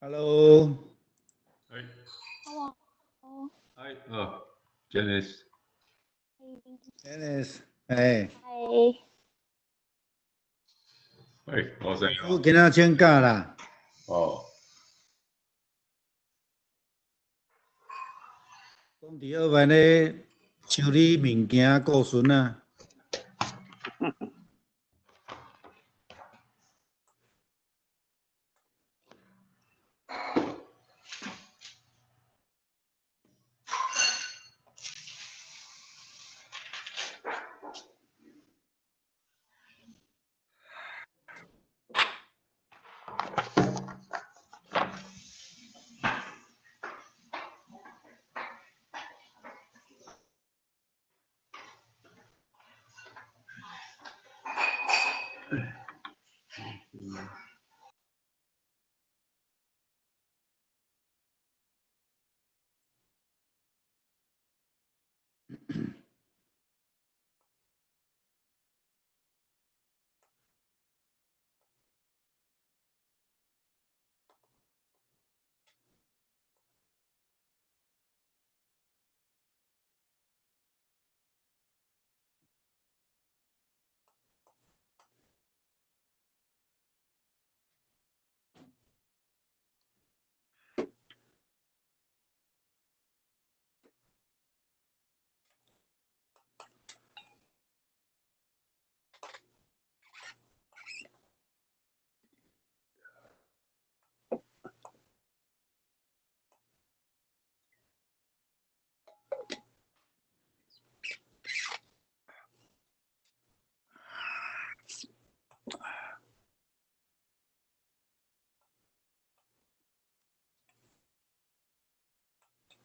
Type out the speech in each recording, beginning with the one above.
Hello，哎， Hello，哎，哦，Janice， Janice，哎，嗨，哎，我是我今仔請假啦。哦，講佇澳門咧修理物件顧孫啊。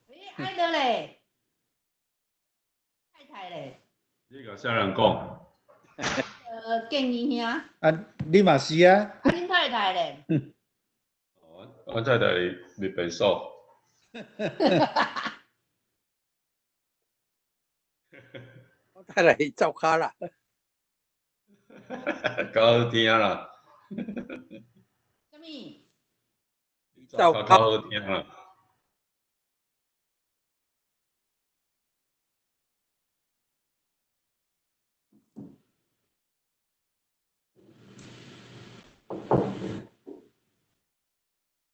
欸，愛的咧，太太咧，你共啥人講？建議兄，啊，你嘛是啊？啊，恁太太咧？哦，阮太太佇便所。我太太灶跤啦。較好聽啦。啥物？灶跤較好聽啦。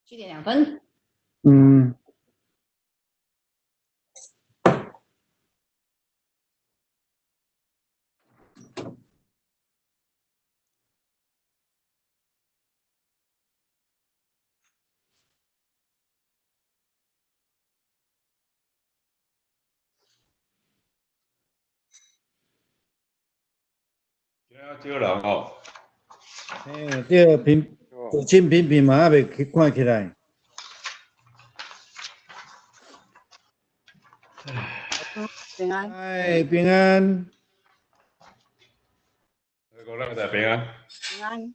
7點2分。今仔少人吼。嘿，對，平父親平平嘛猶未去看起來。平安。哎，平安。各位大平安。平安。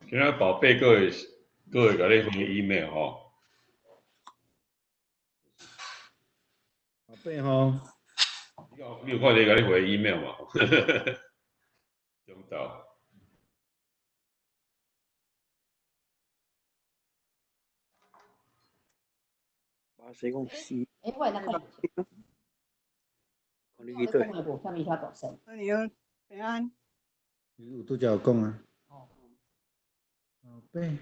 今仔寶貝閣會共你回 email 吼。寶貝吼。你有看見共你回 email 無？中晝。我是講是。欸，我會當看。你去對。我無啥物遐大聲。你好，平安。有拄才有講啊。寶貝。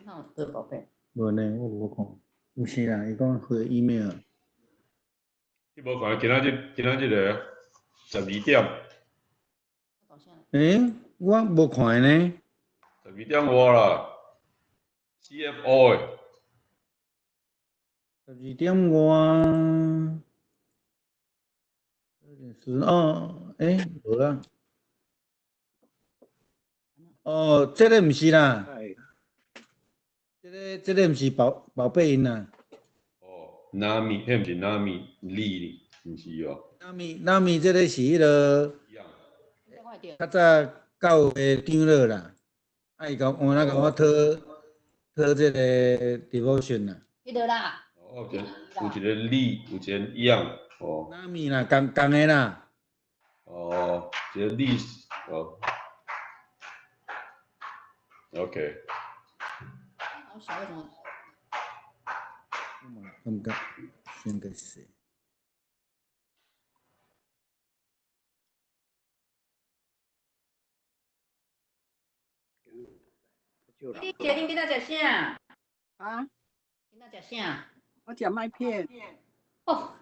哪有對寶貝？無呢，我無看，有是啦，伊講回 email。你無看今仔日個12點。欸，我無看呢。 12點外啦，CFO 的。12點外。是哦，欸，無啦。哦，這个毋是啦。這个毋是寶寶貝𪜶啦。哦，Nami，彼毋是 Nami 李，毋是哦。 Nami，Nami 這个是彼个。較早教會長老啦，啊伊共換來共我討討這個 devotion 啦。彼个啦。哦，有一個李，有一個樣，哦。 Nami 啦，仝仝的啦。哦，一個李，哦。OK。好小，為什麼？我嘛感覺先個是。你姐，恁今仔食啥？啊？今仔食啥？我食麥片。哦，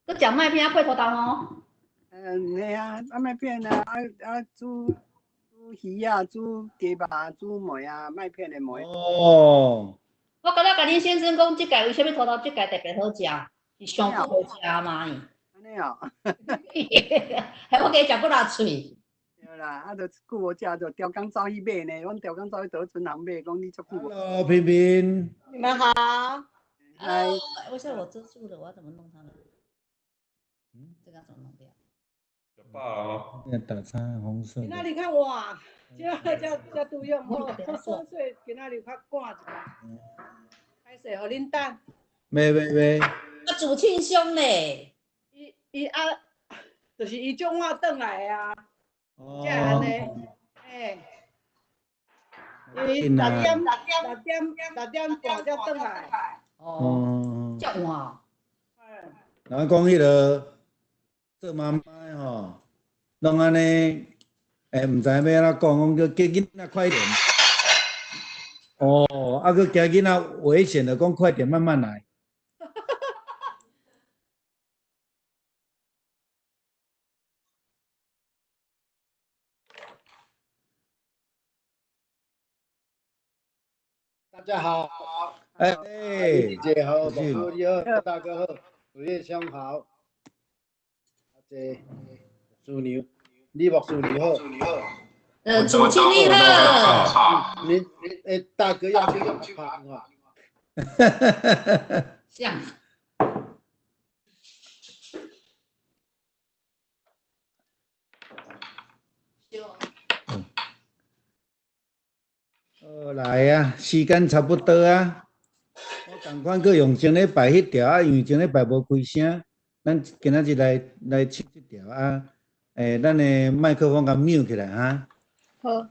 閣食麥片啊，配土豆吼？嗯，嘿啊，啊麥片啊，啊啊煮煮魚啊，煮雞肉，煮糜啊，麥片的糜。哦。我感覺共恁先生講，這屆為啥物土豆這屆特別好食？是上久無食嘛？按呢哦。還我加食幾若喙。對啦，啊，就久無食，就逐工走去買呢。阮逐工走去倒村行買，講你足久無。 Hello，平平。你們好。 Hello，為什麼我遮住了？我要怎麼弄他們？嗯，這個要怎麼弄掉？食飽啊！那打叉紅色。今仔日較晚，這這這拄用好，所以今仔日較趕一下。歹勢，予恁等。袂袂袂。啊，主慶兄咧。伊伊啊，就是伊種我轉來的啊。哦。才會按呢，欸。伊6點6點6點半才轉來。哦。遮晚。人講彼个做媽媽的吼，攏按呢，欸，毋知欲按怎講，講叫叫囡仔快點。哦，啊，閣驚囡仔危險的，講快點，慢慢來。大家好，哎，姐好，寶哥你好，大哥好，主業兄好，阿姐，淑女，李牧師你好，主持你好，你哎，大哥要去用拍話，像。好來啊，時間差不多啊。我仝款閣用前禮拜彼條啊，因為前禮拜無開聲，咱今仔日來來唱這條啊。欸，咱的麥克風共 mute 起來哈。好。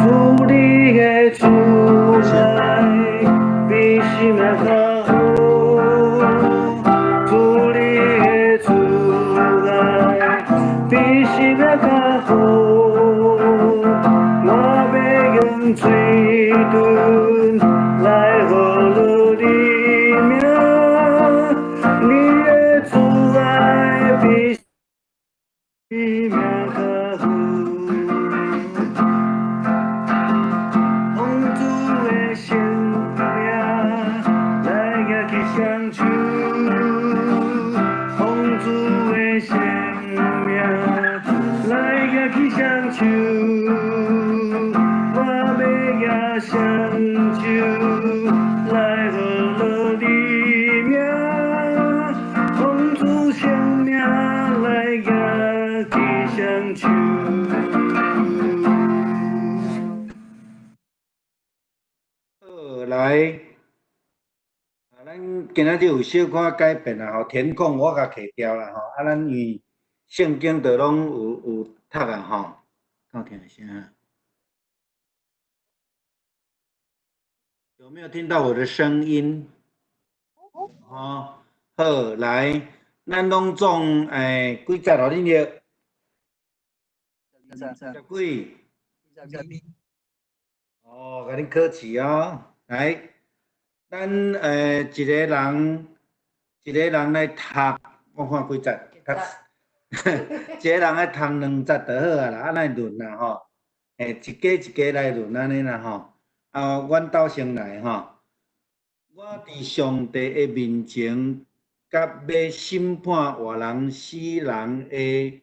主你的慈愛比生命較好，主你的慈愛比生命較好，我欲用嘴唇來呼嚕你名，你的慈愛比生命較好。奉主的聖名來舉起雙手，奉主的聖名來舉起雙手，我欲舉雙手來呼嚕你名，奉主聖名來舉起雙手。好，來，啊，咱今仔日有小可改變啦吼，填空我共提掉啦吼，啊，咱因為聖經都攏有讀啊吼，敢有聽到聲啊？有沒有聽到我的聲音？哦，好，來，咱攏總幾節予恁讀？十幾？哦，共恁考試哦，來，咱一个人一个人來讀，我看幾節，讀，一个人愛讀兩節就好啊啦，按呢輪啦吼，一家一家來輪按呢啦吼，啊，阮兜先來吼。我佇上帝的面前，佮欲審判活人死人的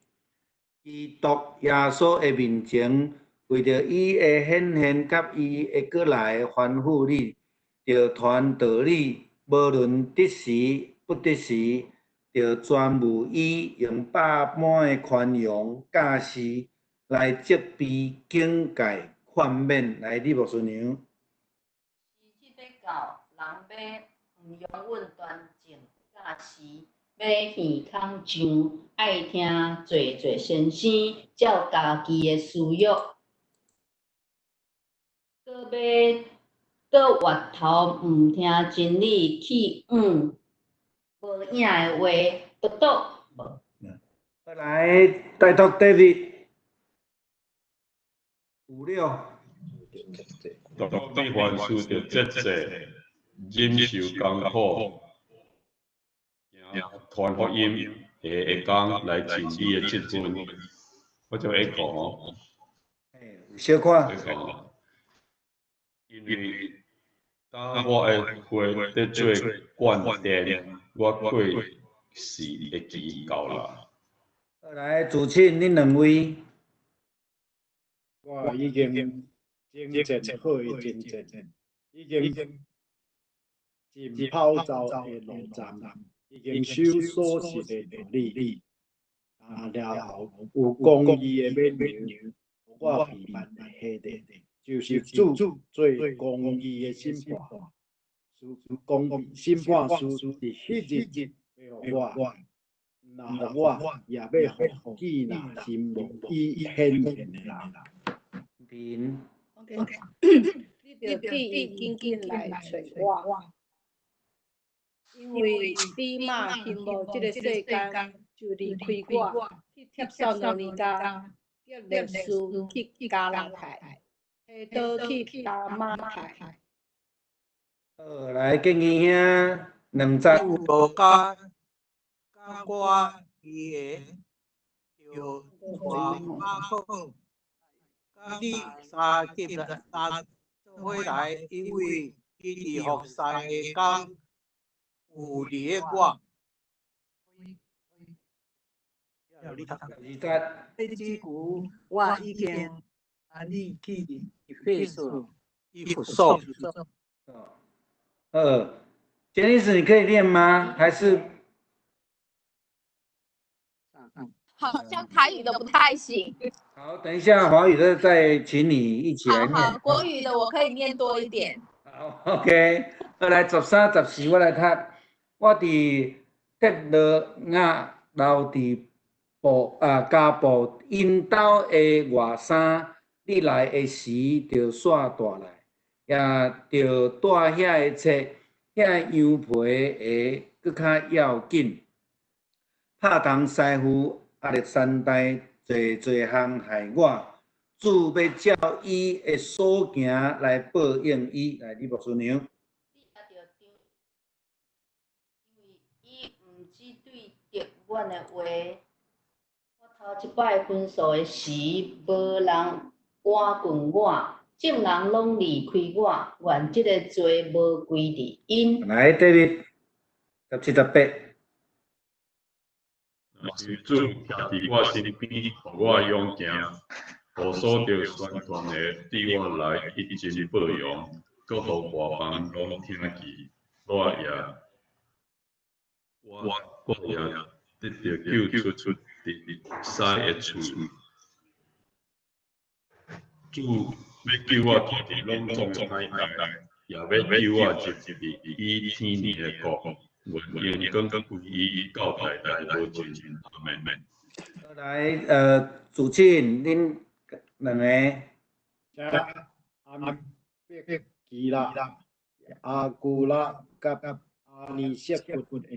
基督耶穌的面前，為著伊的顯現佮伊會閣來吩咐你，著傳道理，無論得時不得時，著專務伊用百般的寬容教示來責備、警戒、勸勉。來，李牧師娘。時節欲到，人欲毋容忍端正教示，欲耳孔上，愛聽濟濟先生，照家己的私欲，閣欲閣越頭毋聽真理，去向無影的話，拄拄無。來，代託 David，有了。獨你凡事著節制，忍受艱苦，行傳福音下會工來盡你的職分。我就會講吼。小可。因為當我的火佇做灌電，我過世的期到啦。來，主持恁兩位。我已經征戰好的征戰，已經盡跑走的路站，已經守所信的道理。啊，了後有公義的勉強，我備辦下的，就是主做公義的審判，公審判師佇彼日欲予我，毋若予我，也欲予記納心望伊顯現的人。平。 OK，你著叫伊緊緊來揣我，因為底馬欣慕這个世間，就離開我，去帖撒羅尼迦，革勒斯去加拉太，提多去大馬太。好，來建議兄兩節。路加佮我伊會著帶馬可，佮你相佮來做伙來，因為伊佇服侍的工有離我。二節。這之久，我已經共你去以弗所，以弗所。簡歷史你可以念嗎？還是？好像台語的不太行。好，等一下華語的再請你一起來念。好，好，國語的我可以念多一點。好，OK。好，來13、14，我來讀。我佇特洛亞留佇布啊加布𪜶兜的外衫，你來的時著煞帶來，也著帶遐个冊，遐羊皮的閣較要緊。拍銅師傅亞歷山大濟濟項害我，主欲照伊的所行來報應伊。來，李牧師娘。你也著當，因為伊毋只對敵阮的話。我頭一擺分數的時，無人挽救我，眾人攏離開我，願這个罪無歸佇𪜶。來，David，17、18。若是主徛佇我身邊，予我勇行，予所著宣傳的對我來一真報榮，閣予外邦攏聽見，我也我也得著救出佇獅的喙。主欲救我脫離攏總的歹代，也欲救我入佇伊天父的國。願榮光歸伊到代代無盡。阿們。來，主持人，恁兩個。阿碧基拉、亞居拉佮阿尼色弗家。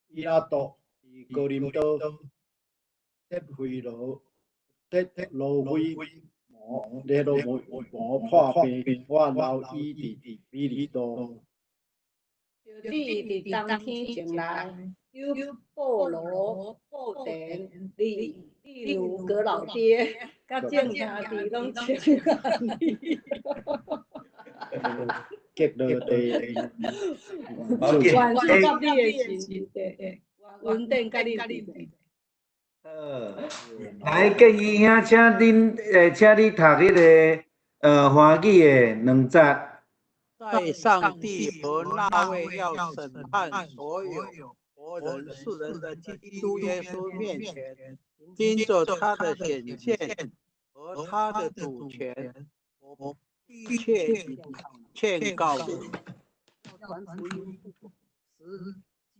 以拉多佇哥林多，得腓羅得羅非摩咧羅摩破病，我留伊佇米利都。著伊佇冬天前來，有布羅、布田、利利奴閣老爹，佮眾兄弟攏請安你。極樂地，願主佮你的心對，願恩典佮你佇。來，建議兄，請恁，請你讀彼个，華語的兩節。在上帝和那位要審判所有活人世人的基督耶穌面前，因著他的顯現和他的主權，我迫切勸告你。傳福音，時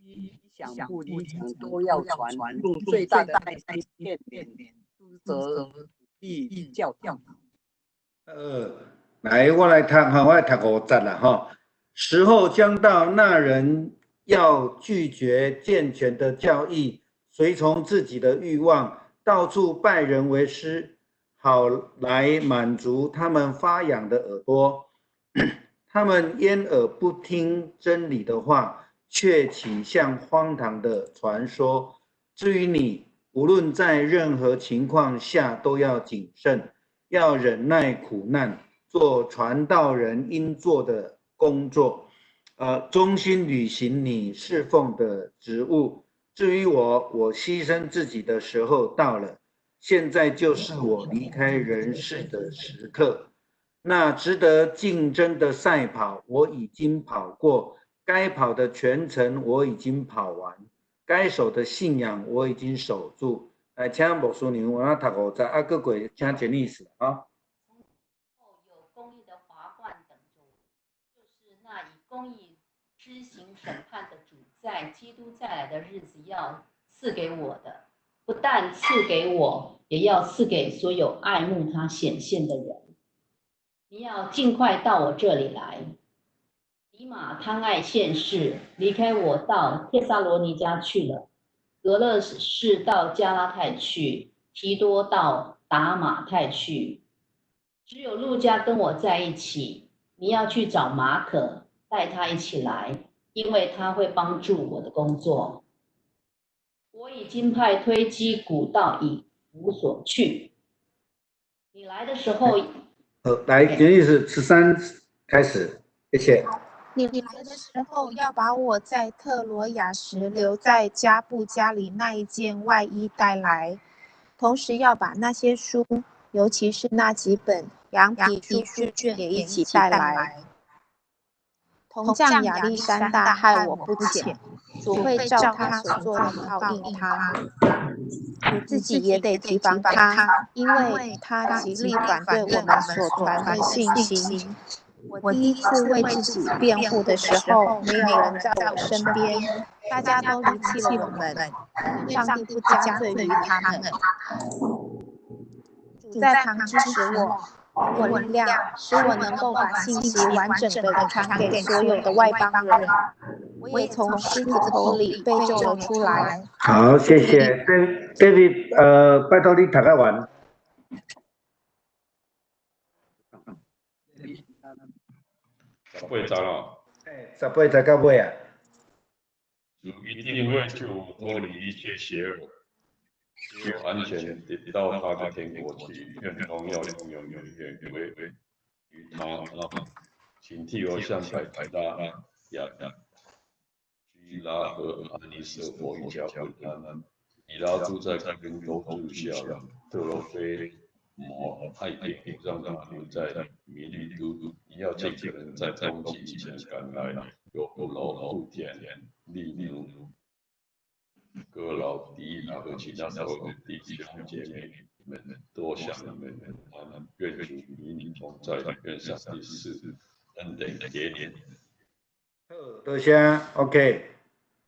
機理想不理想都要傳，用最大的耐心勸勉、督責、鼓勵、教導。來，我來讀哈，我來讀五節啦哈。時候將到，那人要拒絕健全的教義，隨從自己的慾望，到處拜人為師，好來滿足他們發癢的耳朵。他們掩耳不聽真理的話，卻傾向荒唐的傳說。至於你，無論在任何情況下都要謹慎，要忍耐苦難，做傳道人應做的工作，忠心履行你侍奉的職務。至於我，我犧牲自己的時候到了，現在就是我離開人世的時刻。那值得競爭的賽跑，我已經跑過；該跑的全程我已經跑完，該守的信仰我已經守住。來，請牧師娘，我讀五節，啊，閣過請簡律師啊。有公義的華冠等着我，就是那以公義施行審判的主，在基督再來的日子要賜給我的，不但賜給我，也要賜給所有愛慕他顯現的人。你要盡快到我這裡來。底馬貪愛現世，離開我到帖撒羅尼迦去了。革勒士到加拉太去，提多到達馬太去。只有路加跟我在一起。你要去找馬可，帶他一起來，因為他會幫助我的工作。我已經派推基古到以弗所去。你來的時候，好，來，簡律師13開始，謝謝。你來的時候要把我在特羅亞時留在加布家裡那一件外衣帶來，同時要把那些書，尤其是那幾本羊皮書卷也一起帶來。銅匠亞歷山大害我不淺，主會照他所做的報應他。你自己也得提防他，因為他極力反對我們所傳的信息。我第一次為自己辯護的時候，沒有人在我身邊，大家都離棄了我們。上帝不加罪於他們。主在旁支持我，給我力量，使我能夠把信息完整的傳給所有的外邦人。我也從獅子口裡被救了出來。好，謝謝 David，拜託你讀個完。18節咯。 18節到尾啊。主一定會救我脫離一切邪惡，使我安全地到他的天國去。願榮耀永永遠遠歸於他。請替我向百基拉、亞居拉和安尼瑟佛一家問安。以拉住在哥林多住下了，特羅非摩愛病，讓他留在米利都。你要盡可能在冬季以前趕來。有布羅、布田、利奴、哥老迪和其他所有弟兄姐妹們都向你們問安。願主與你同在，願上帝賜恩典給你。好，多謝。OK，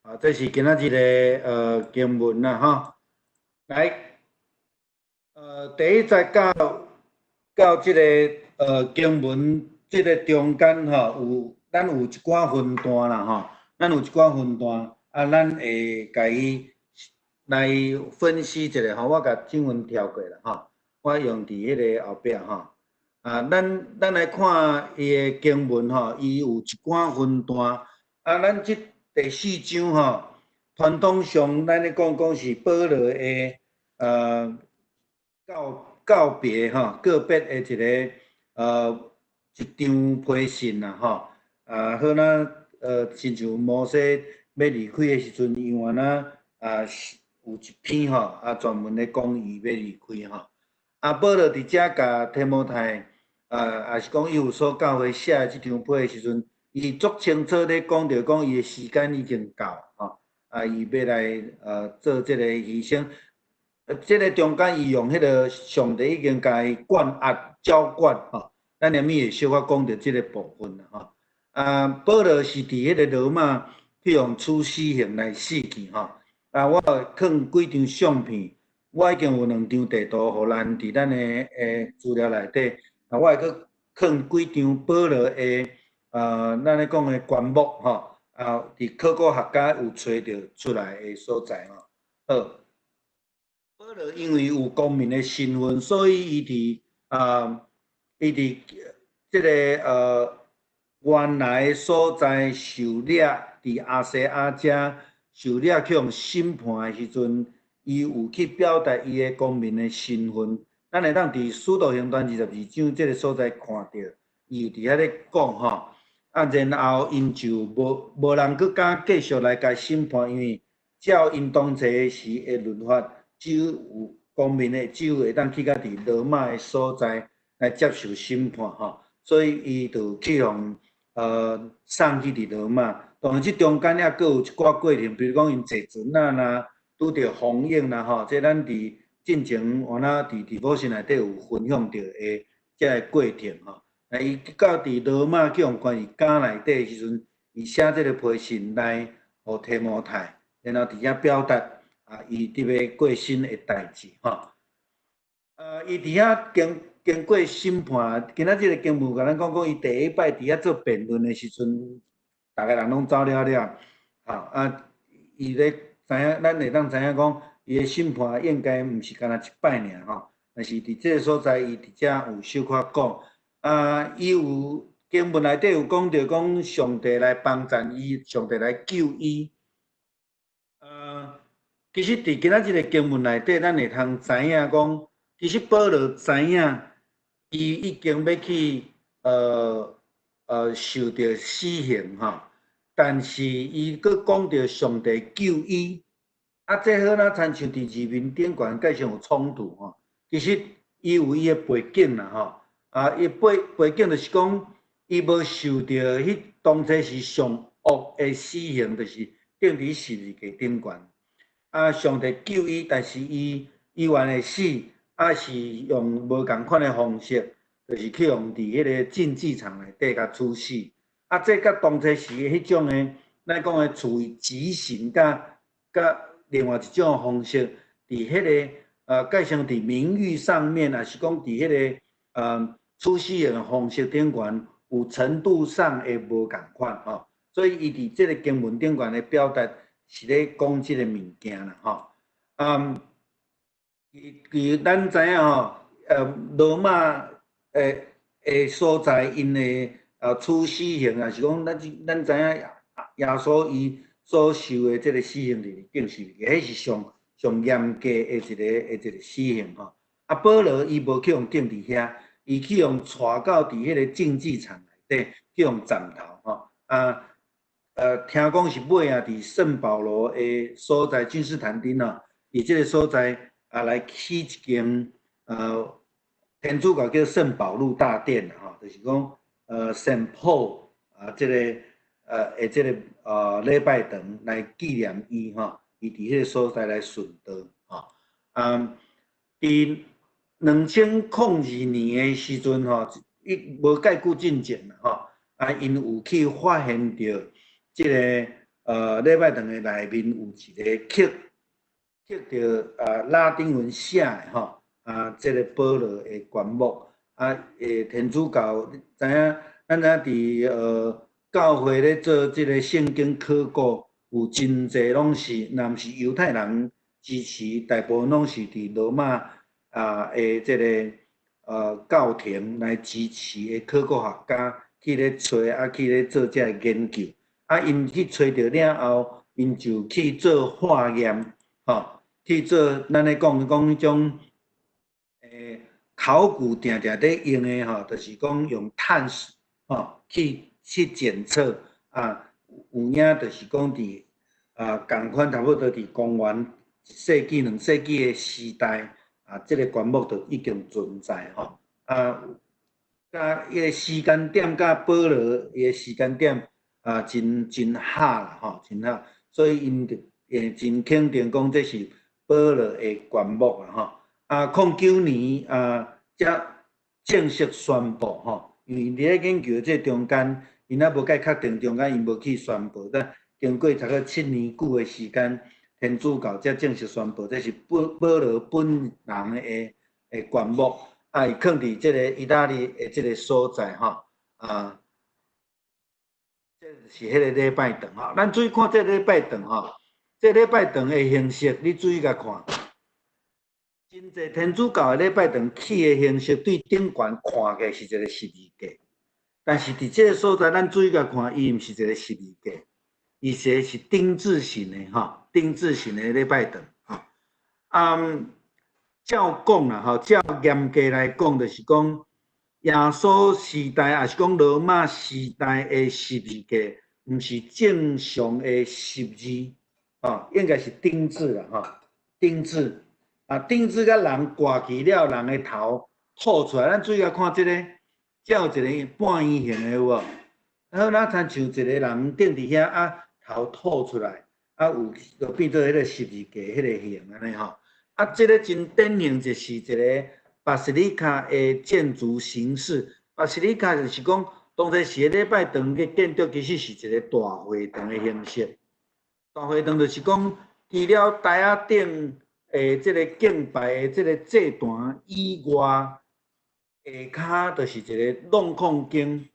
啊，這是今仔日的經文啦，吼。來，第一節到這個經文這個中間吼，有咱有一寡分段啦，吼，咱有一寡分段。啊，咱會共伊來分析一下吼，我共經文跳過啦吼，我用佇彼个後壁吼。啊，咱來看伊的經文吼，伊有一寡分段。啊，咱這第四章吼，傳統上咱咧講講是保羅的告別吼，告別的一个一張批信啦吼。啊，好若親像摩西欲離開的時陣，伊原來啊有一篇吼，啊專門咧講伊欲離開吼。啊，保羅佇遮共提摩太，啊，也是講以弗所教會寫的這張批的時陣，伊足清楚咧講著講伊的時間已經到吼，啊，伊欲來做這个犧牲。這个中間伊用彼个上帝已經共伊灌壓澆灌吼，咱後面會小可講著這个部分啦吼。啊，保羅是佇彼个羅馬去予處死刑來死去吼。啊，我放幾張相片，我已經有兩張地圖，予咱佇咱的資料內底。啊，我會閣放幾張保羅的咱咧講的棺木吼，啊，佇考古學家有揣著出來的所在吼。好，保羅因為有公民的身份，所以伊佇這个原來所在受掠佇亞細亞遮受掠去予審判的時陣，伊有去表達伊的公民的身份。咱會當佇使徒行傳22章這个所在看著，伊有佇遐咧講吼。啊，然後𪜶就無人閣敢繼續來共審判，因為照𪜶當初時的律法，只有公民的，只有會當去到佇羅馬的所在來接受審判吼。所以伊就去予送去佇羅馬。當然，這中間猶閣有一寡過程，比如講𪜶坐船仔啦，拄著風湧啦吼，這咱佇進前原來佇 devotion 內底有分享著的這個過程吼。啊，伊到佇羅馬去予關佇監內底的時陣，伊寫這个批信來予提摩太，然後佇遐表達啊，伊佇欲過身的代誌吼。伊佇遐經過審判，今仔這个經文共咱講講，伊第一擺佇遐做辯論的時陣，逐个人攏走了了，吼啊，伊咧知影，咱會當知影講，伊的審判應該毋是干焦一擺爾吼，但是佇這个所在，伊佇遮有小可講，啊，伊有經文內底有講著講上帝來幫贊伊，上帝來救伊。其實佇今仔這个經文內底，咱會通知影講，其實保羅知影，伊已經欲去受著死刑吼，但是伊閣講著上帝救伊，啊，這好若親像佇字面頂懸蓋上有衝突吼。其實伊有伊的背景啦吼，啊，伊背景就是講，伊無受著彼當初是上惡的死刑，就是釘佇十字架頂懸。啊，上帝救伊，但是伊伊願會死，啊是用無仝款的方式，就是去予佇彼个競技場內底共處死。啊，這佮當初時的彼種的，咱講的處以極刑，佮另外一種方式，佇彼个蓋成佇名譽上面，抑是講佇彼个處死的方式頂懸，有程度上的無仝款吼。所以伊佇這个經文頂懸的表達是咧講這个物件啦吼。伊咱知影吼，羅馬的所在，𪜶的處死刑，抑是講咱知影耶穌伊所受的這个死刑就是釘十字架，彼是上上嚴格的一个死刑吼。啊，保羅伊無去予釘佇遐，伊去予帶到佇彼个競技場內底去予斬頭吼。啊，聽講是尾仔佇聖保羅的所在君士坦丁啊，佇這个所在啊來起一間天主教叫聖保祿大殿吼，就是講聖保啊，這个的這个禮拜堂來紀念伊吼，伊佇彼个所在來殉道吼。啊，佇2002年的時陣吼，伊無蓋久進前啦吼，啊，𪜶有去發現著這个禮拜堂的內面有一个刻刻著拉丁文寫的吼，啊，這个保羅的棺木，啊，天主教知影，咱知影佇教會咧做這个聖經考古，有真濟攏是，若毋是猶太人支持，大部分攏是佇羅馬啊的這个教廷來支持的考古學家去咧揣啊，去咧做這个研究。啊，𪜶去揣著了後，𪜶就去做化驗，吼，去做咱咧講講彼種考古定定咧用的吼，就是講用碳吼去檢測啊，有影就是講佇啊仝款差不多佇公元一世紀、兩世紀的時代啊，這个棺木就已經存在吼啊，佮伊个時間點佮保羅伊个時間點啊，真真合啦吼，真合，所以𪜶就會真肯定講這是保羅的棺木啊吼。啊，09年啊，才正式宣布吼，因為佇咧研究的這中間，𪜶猶無蓋確定中間，𪜶無去宣布，但經過差不多7年久的時間，天主教才正式宣布，這是保保羅本人的棺木，啊，伊囥佇這个意大利的這个所在吼，啊，這是彼个禮拜堂吼，咱注意看這禮拜堂吼，這禮拜堂的形式，你注意共看。真濟天主教的禮拜堂起的形式，對頂懸看起來是一个十字架，但是佇這个所在，咱注意共看，伊毋是一个十字架，伊是是丁字形的吼，丁字形的禮拜堂吼。啊，照講啦吼，照嚴格來講，就是講耶穌時代，抑是講羅馬時代的十字架，毋是正常的十字，吼，應該是丁字啦吼，丁字。啊，釘子佮人掛起了，人的頭吐出來。咱注意共看這个，這有一个半圓形的有無？好，咱親像一个人釘佇遐啊，頭吐出來，啊有就變做彼个十字架彼个形按呢吼。啊，這个真典型就是一个巴西里卡的建築形式。巴西里卡就是講，當初時禮拜堂的建築其實是一個大會堂的形式。大會堂就是講，除了台仔頂的這个敬拜的這个祭壇以外，下跤就是一个閬空間，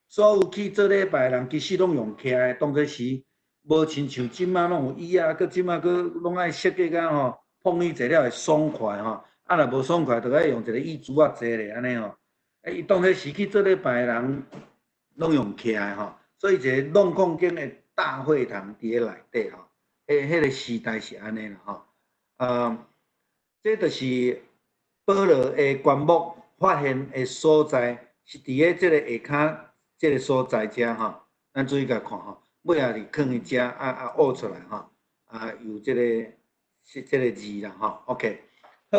所有去做禮拜的人其實攏用徛的，當初時無親像這馬攏有椅仔，閣這馬閣攏愛設計甲吼，碰椅坐了會爽快吼，啊若無爽快，就愛用一个椅子仔坐咧按呢吼。啊，伊當初時去做禮拜的人攏用徛的吼，所以一个閬空間的大會堂佇咧內底吼，彼个時代是按呢啦吼。啊，這就是保羅的棺木發現的所在，是佇咧這個下跤這个所在遮吼。咱注意共看吼，尾仔是囥佇遮啊啊挖出來吼，啊有這个是這个字啦吼。OK，好，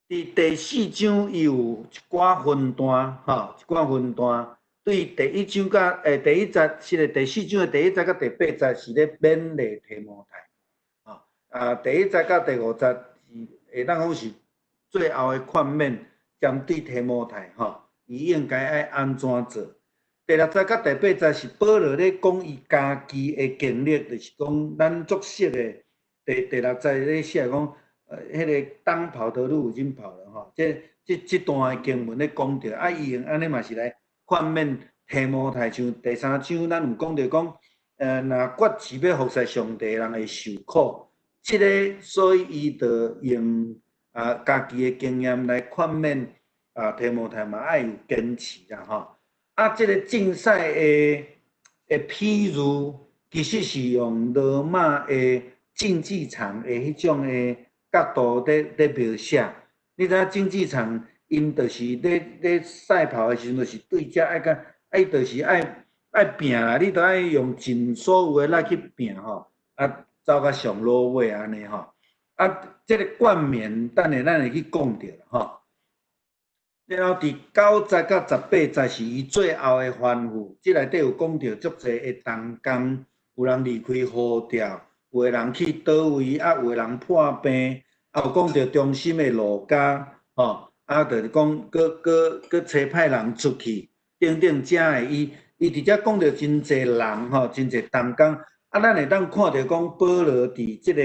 佇第四章伊有一寡分段吼，一寡分段。對第一章佮第一節，是第四章的第一節佮第八節是咧勉勵提摩太。啊，第一節佮第五節是會當講是最後的勸勉，針對提摩太吼，伊應該愛按怎做？第六節佮第八節是保羅咧講伊家己的經歷，就是講咱足熟的。第六節咧寫講，彼个當跑的路已經跑了吼，這段的經文咧講著，啊，伊用按呢嘛是來勸勉提摩太，像第三章咱有講著講，若決志欲服侍上帝的人會受苦。這个，所以伊就用啊家己的經驗來勸勉啊提摩太嘛愛有堅持啦吼。啊，這个競賽的譬喻，其實是用羅馬的競技場的彼種的角度咧描寫。你知影競技場，𪜶就是咧賽跑的時陣，就是對這愛共，啊伊就是愛拚啦，你都愛用盡所有的力去拚吼，啊。走到上落尾按呢吼，啊，這个冠冕等下咱會去講著吼。然後佇9節佮18節是伊最後的吩咐，這內底有講著足濟的同工，有人離開呼召，有的人去佗位，啊，有的人破病，啊，有講著忠心的路加，吼，啊，就是講閣閣閣差派人出去，等等遮的，伊佇遮講著真濟人吼，真濟同工。啊，咱會當看著講保羅佇這个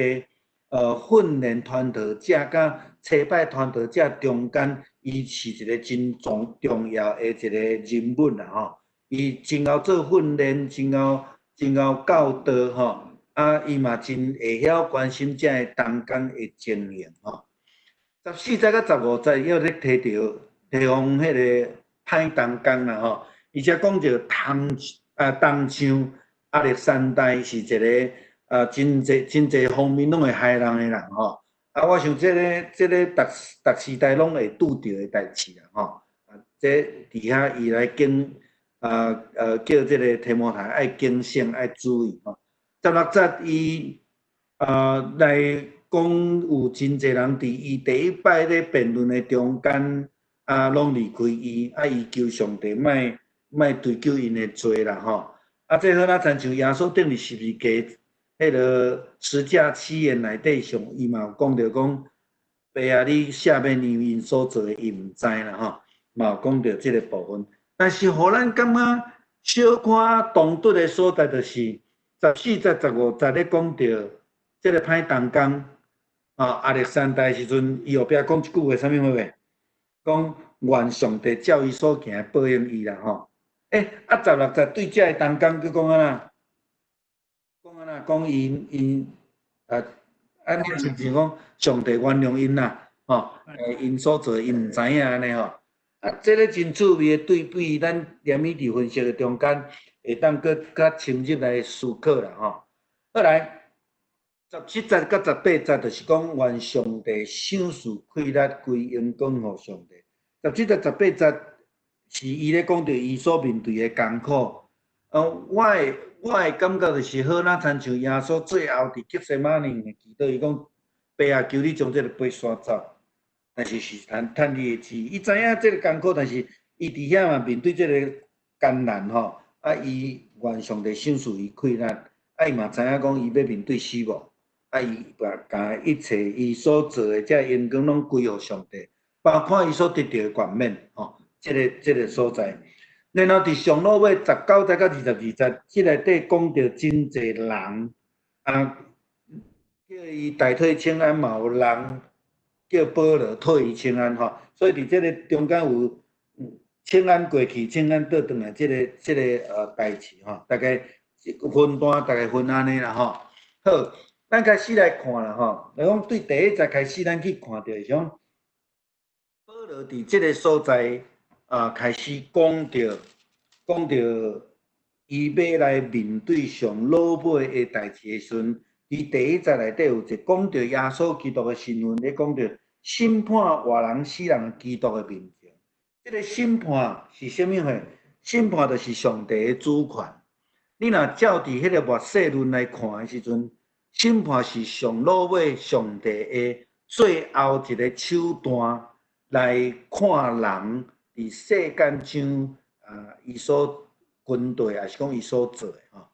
訓練傳道者佮差派傳道者中間，伊是一个真重要的一个人物啦吼。伊真𠢕做訓練，真𠢕真𠢕教導吼，啊，伊嘛真會曉關心遮个同工的情形吼。14節佮15節，伊咧提著提防彼个歹同工啦吼。伊才講著同像亞歷山大是一个真濟真濟方面攏會害人的人吼。啊，我想這個逐逐時代攏會拄著的代誌啦吼。啊，這佇遐伊來警叫這个提摩太愛警醒愛注意吼。16節伊來講有真濟人佇伊第一擺咧辯論的中間啊，攏離開伊，啊，伊求上帝莫莫追究𪜶的罪啦吼。啊，這好若親像耶穌釘佇十字架，彼个十架七言內底上，伊嘛有講著講，爸啊，你赦免𪜶，𪜶所做的，𪜶毋知啦吼，嘛有講著這个部分。但是，予咱感覺小可唐突的所在，就是14節、15節咧講著這个歹同工啊，亞歷山大時陣，伊後壁講一句話，啥物話袂？講願上帝照伊所行的報應伊啦吼。欸，啊，16節對遮个同工閣講按怎？講按怎？講𪜶𪜶啊，按呢親像講上帝原諒𪜶啦，吼，𪜶所做的𪜶毋知影按呢吼。啊，這个真趣味的對比，咱連伊佇分析的中間，會當閣較深入來思考啦吼。好來，17節佮18節就是講願上帝賞賜氣力歸榮光予上帝。17節、18節是伊咧講著伊所面對的艱苦。我的感覺就是好，若親像耶穌最後佇客西馬尼的祈禱，伊講爸啊，求你將這个杯刷走。但是是趁趁你的旨意，伊知影這个艱苦，但是伊佇遐嘛面對這个艱難吼，啊，伊願上帝賞賜伊氣力，啊，伊嘛知影講伊欲面對死亡，啊，伊把共一切伊所做的這榮光攏歸予上帝，包括伊所得著的冠冕吼，這个所在。然後佇上落尾19節佮22節，這內底講著真濟人啊，叫伊代替請安嘛有人叫保羅替伊請安吼，所以佇這个中間有請安過去、請安倒轉來這個代誌吼，大概分段大概分按呢啦吼。好，咱開始來看啦吼，來講對第一節開始，咱去看著是講保羅佇這个所在啊，開始講著講著伊欲來面對上落尾的代誌的時陣，佇第一節內底有一個講著耶穌基督的身份，咧講著審判活人死人基督的面前。這个審判是啥物貨？審判就是上帝的主權。你若照佇彼个末世論來看的時陣，審判是上落尾上帝的最後一个手段來看人佇世間上啊，伊所軍隊，抑是講伊所做的吼。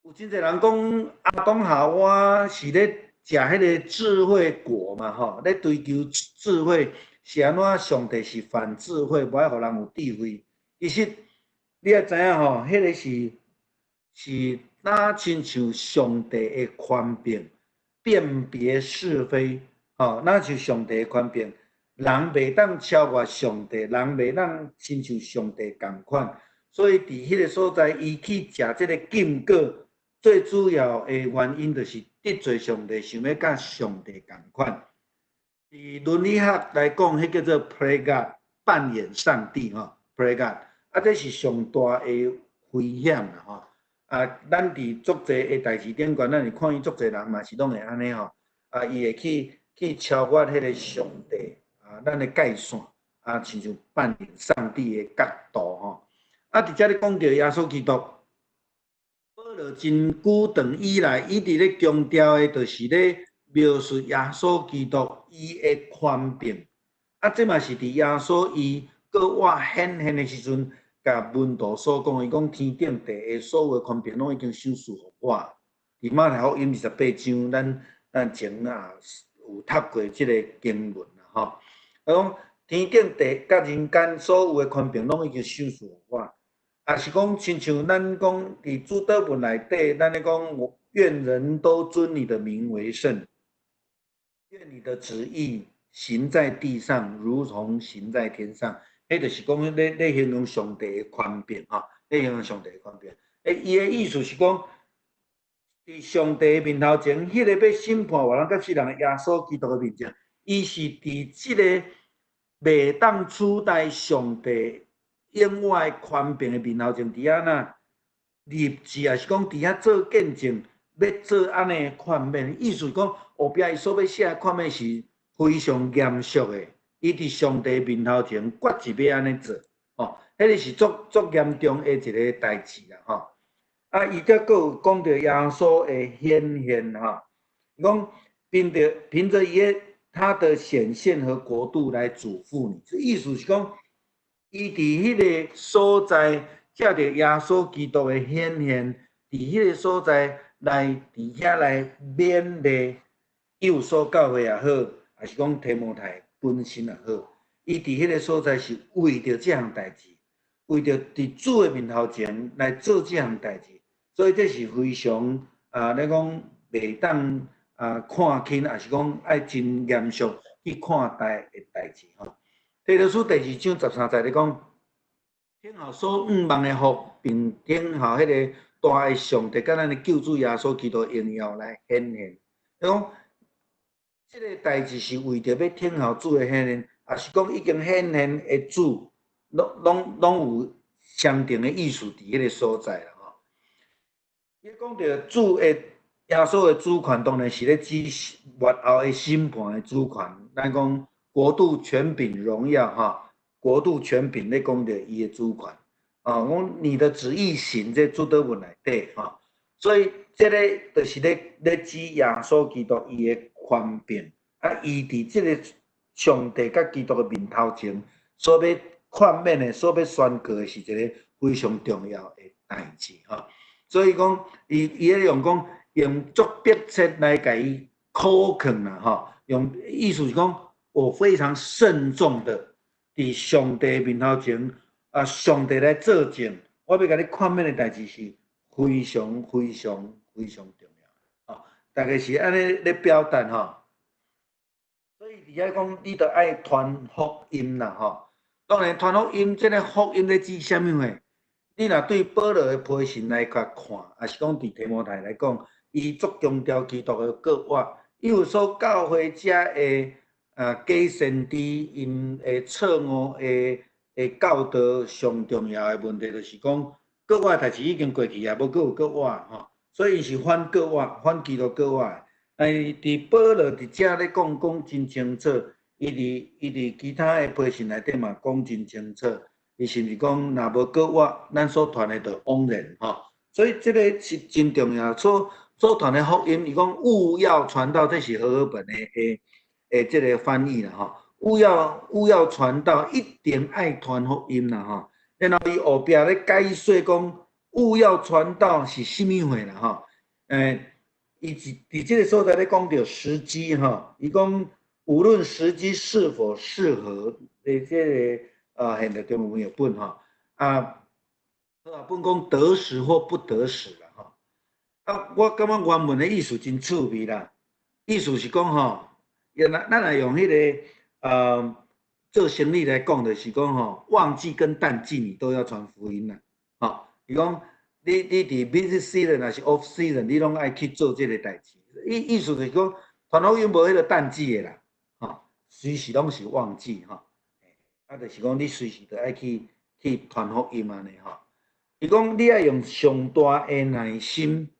有真濟人講亞當夏娃是咧食彼个智慧果嘛吼，咧追求智慧，是按怎？上帝是反智慧，無愛予人有智慧。其實你愛知影吼，彼个是是若親像上帝的權柄，辨別是非，吼，若像上帝的權柄，人袂當超越上帝，人袂當親像上帝仝款。所以佇彼个所在，伊去食這个禁果，最主要的原因就是得罪上帝，想欲佮上帝仝款。佇倫理學來講，彼叫做 play God，扮演上帝吼，play God，啊，這是上大的危險啦吼。啊，咱佇足濟的代誌頂懸，咱會看伊足濟人嘛是攏會按呢吼。啊，伊會去超越彼个上帝啊，咱的界線啊，親像扮演上帝的角度吼。啊，佇遮咧講著耶穌基督，保羅真久長以來，伊佇咧強調的，就是咧描述耶穌基督伊的權柄。啊，這嘛是佇耶穌伊閣活顯現的時陣，共門徒所講，伊講天頂地下所有的權柄攏已經賞賜予我。佇馬太福音28章，咱前啊有讀過這个經文啦吼。伊講天頂地佮人間所有的權柄攏已經賞賜予我。也是講，親像咱講佇主禱文內底，咱咧講願人都尊你的名為聖，願你的旨意行在地上，如同行在天上。彼就是講咧形容上帝的權柄吼，咧形容上帝的權柄。欸，伊的意思是講，佇上帝面頭前，彼个欲審判活人佮死人的耶穌基督的面前，伊是佇這个袂當取代上帝永遠的權柄的面頭前，佇遐那立志，抑是講佇遐做見證，欲做按呢的勸勉。意思講，後壁伊所欲寫的勸勉是非常嚴肅的。伊佇上帝面頭前決志欲按呢做，吼，彼个是足足嚴重的一个代誌啦，吼。啊，伊才閣有講著耶穌的顯現，吼，伊講憑著伊他的顯現和國度來囑咐你，意思是講，伊佇彼个所在藉著耶穌基督的顯現，佇彼个所在來佇遐來勉勵以弗所教會也好，抑是講提摩太本身也好，伊佇彼个所在是為著這項代誌，為著佇主的面頭前來做這項代誌，所以這是非常啊，咧講袂當啊看輕，抑是講愛真嚴肅去看待的代誌吼。提多書第二章13節咧講，聽候所向望的福，並等候彼个大的上帝佮咱的救主耶穌基督榮耀來顯現。伊講，這个代誌是為著欲等候主的顯現，抑是講已經顯現的主，攏有相同的意思佇彼个所在啦吼。伊講著主的耶穌的主權，當然是咧指末後的審判的主權。咱講國度權柄榮耀吼，國度權柄咧講著伊的主權。啊，講你的旨意行這主禱文內底吼，所以這個就是咧指耶穌基督伊的權柄，啊，伊佇這个上帝佮基督的面頭前所欲勸勉的、所欲宣告的是一个非常重要的代誌吼。所以講，伊咧用講用足迫切來共伊苦勸啦吼，用意思是講我非常慎重的佇上帝面頭前。啊！上帝來作證，我欲共你勸勉的代誌是非常非常非常重要。哦，大概是按呢咧表達吼。所以佇遐講，你著愛傳福音啦吼。當然，傳福音這个福音咧指啥物貨？你若對保羅的批信來共看，抑是講佇提摩太來講，伊足強調基督的復活，以弗所教會遮的啊假先知𪜶的錯誤的的教導上重要的問題，就是講復活代誌已經過去啊，無閣有復活吼，所以伊是反復活，反基督復活。但是佇保羅佇遮咧講講真清楚，伊佇其他的批信內底嘛講真清楚，伊是毋是講若無復活，咱所傳的就枉然吼。所以這个是真重要。所傳的福音，伊講務要傳道，這是和合本的這个翻譯啦吼。務要傳道，一定愛傳福音啦吼。然後伊後壁咧解說講，務要傳道是啥物貨啦吼？伊佇這个所在咧講著時機吼，伊講無論時機是否適合的這个啊，現代中文譯本吼啊，和合本講得時或不得時啦吼。啊，我感覺原文的意思真趣味啦，意思是講吼，咱若用彼个做生意來講，就是講吼，旺季跟淡季你都要傳福音啦，吼，伊講你佇 busy season 抑是 off season，你攏愛去做這个代誌。意思就是講，傳福音無彼个淡季的啦，吼，隨時攏是旺季吼。啊，就是講你隨時都愛去傳福音按呢吼。伊講你愛用上大的耐心，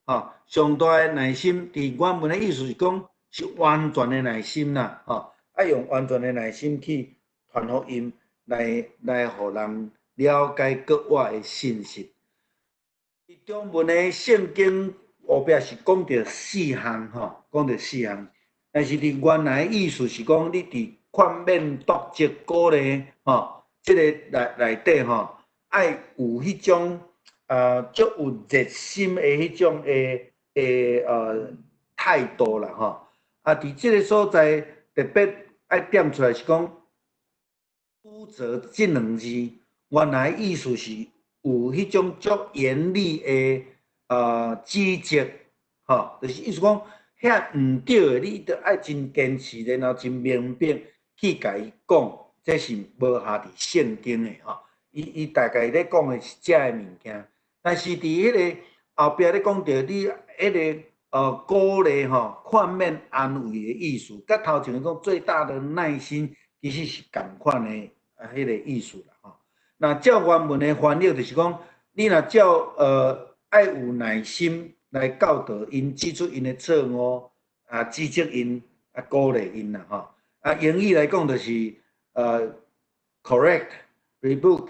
吼，上大的耐心，佇原文的意思是講是完全的耐心啦，吼。愛用完全的耐心去傳福音，來予人了解復活的信息。中文的聖經後壁是講著四項吼，講著四項，但是佇原來意思是講，你佇勸勉、督責、鼓勵吼，這个內底吼，愛有彼種足有熱心的彼種的態度啦吼。啊，佇這个所在特別愛點出來是講，督責這兩字，原來意思是有彼種足嚴厲的指責，吼，就是意思講，遐毋對的，你著愛真堅持，然後真明白去共伊講，這是無合佇聖經的吼。伊大概咧講的是這个物件，但是佇彼个後壁咧講著，你彼个鼓勵吼、勸勉、安慰的意思，佮頭前講最大的耐心，其實是仝款的啊，彼個意思啦吼。那照原文的翻譯就是講，你若照愛有耐心來教導𪜶，指出𪜶的錯誤，啊，指責𪜶，啊，鼓勵𪜶啦吼。啊，英語來講就是correct, rebuke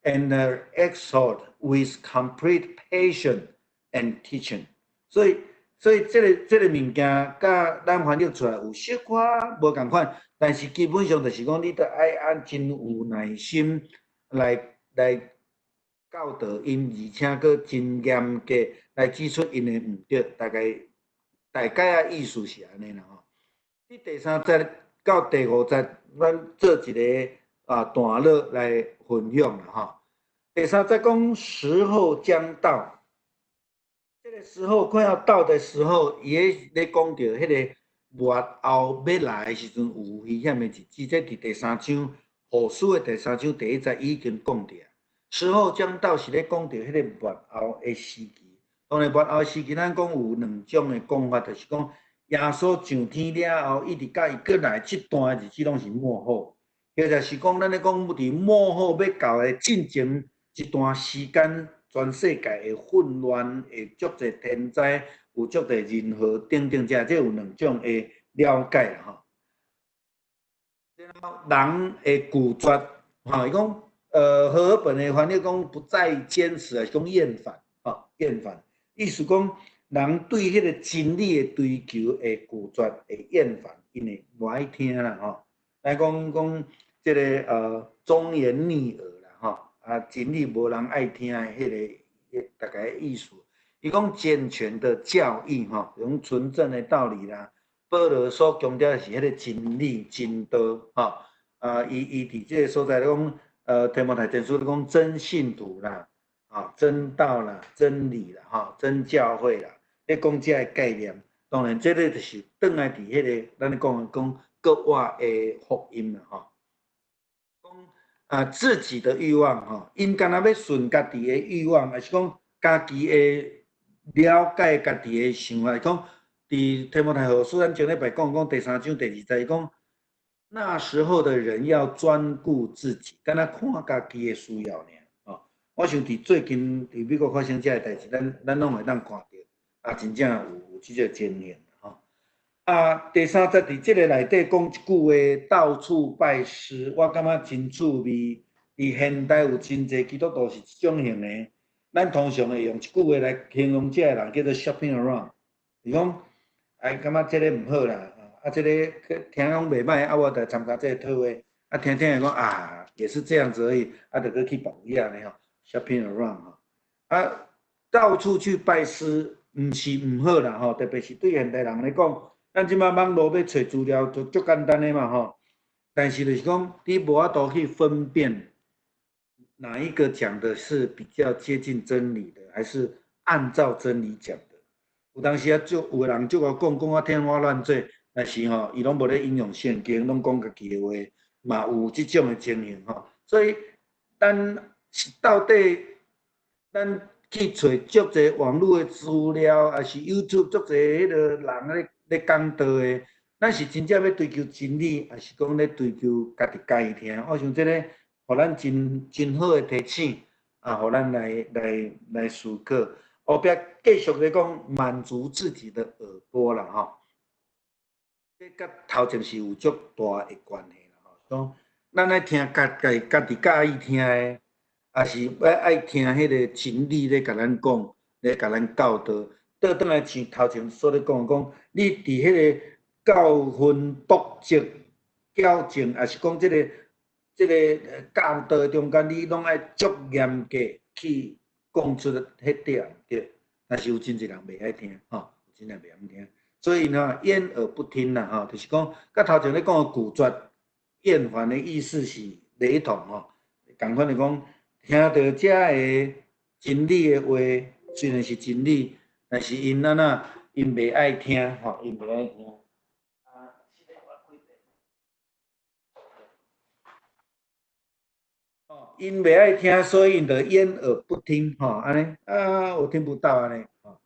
and exhort with complete patience and teaching。所以這個物件，佮咱翻譯出來有小可無仝款，但是基本上就是講，你著愛按真有耐心來教導𪜶，而且閣真嚴格來指出𪜶的毋對，大概仔意思是按呢啦吼。佇第三節到第五節，咱做一個段落來分享啦吼。第三節講時候將到。這個時候快要到的時候，伊咧講著彼个末後欲來的時陣有危險的日子，這佇第三章後書的第三章第一節已經講著。時候將到是咧講著彼个末後的時期。當然末後時期，咱講有兩種的講法，就是講耶穌上天了後，一直到伊閣來這段日子攏是末後，或者是講咱咧講佇末後欲到的進前一段時間。全世界會混亂，會足濟天災，有足濟人禍等等，這有兩種的了解啦吼。然後人會拒絕，吼，伊講，和合本的翻譯講不再堅持，是講厭煩，吼，厭煩，意思講人對彼个真理的追求會拒絕，會厭煩，𪜶會無愛聽啦，吼。來講講這个忠言逆耳啦，吼。啊，真理無人愛聽的彼个大概意思。伊講健全的教義，吼，用純正的道理啦。保羅所強調的是彼个真理、真道，吼。啊，伊佇這个所在咧講，提摩太前書咧講真信徒啦，啊，真道啦，真理啦，吼，真教會啦，咧講這个概念。當然，這个就是轉來佇彼个咱咧講講國外的福音啦，吼。啊，自己的慾望吼，𪜶敢若欲順家己的慾望，抑是講家己的了解家己的想法。講佇提摩太後書，咱前禮拜講講第三章第二節，講那時候的人要專顧自己，敢若看家己的需要爾。吼，我想佇最近佇美國發生這个代誌，咱攏會當看著，啊，真正有這個情形吼。啊，第三節佇這个內底講一句話，到處拜師，我感覺真趣味。佇現代有真濟基督徒是這種型的，咱通常會用一句話來形容這个人，叫做 shopping around。伊講，哎，感覺這个毋好啦，啊，這個聽講袂䆀，啊，我就參加這個特會，啊，聽聽講啊，也是這樣子而已，啊，就閣去別位按呢吼，shopping around 吼，啊，到處去拜師，毋是毋好啦吼，特別是對現代人來講。咱這擺網路欲揣資料就足簡單的嘛吼，但是就是講你無法度去分辨哪一個講的是比較接近真理的，還是按照真理講的。有當時啊，就有的人就共講講啊天花亂墜，但是吼，伊攏無咧引用聖經，攏講家己的話，嘛有這種的情形吼。所以，咱是到底咱去揣足濟網路的資料，抑是 YouTube 足濟彼个人咧講道的，咱是真正欲追求真理，抑是講咧追求家己喜聽？我想這个，予咱真好的提醒，啊，予咱來思考。後壁繼續咧講滿足自己的耳朵啦，吼。這佮頭前是有足大的關係啦，吼。講咱愛聽家己佮意聽的，抑是欲愛聽彼个真理咧，共咱講，咧共咱教導。倒轉來像頭前所咧講講，你佇彼个教訓、督責、矯正，抑是講這個教導中間，你攏愛足嚴格去講出彼對毋對？但是有真濟人袂愛聽，吼，有真濟人袂愛聽，所以呢，掩耳不聽啦，吼，就是講，佮頭前咧講的拒絕、厭煩的意思是雷同吼，仝款的講，聽著這个真理的話，雖然是真理。但是𪜶按怎，𪜶袂愛聽，吼，𪜶袂愛聽。啊，哦，𪜶袂愛聽，所以𪜶就掩耳不聽，吼，按呢，啊，我聽不到按呢，吼。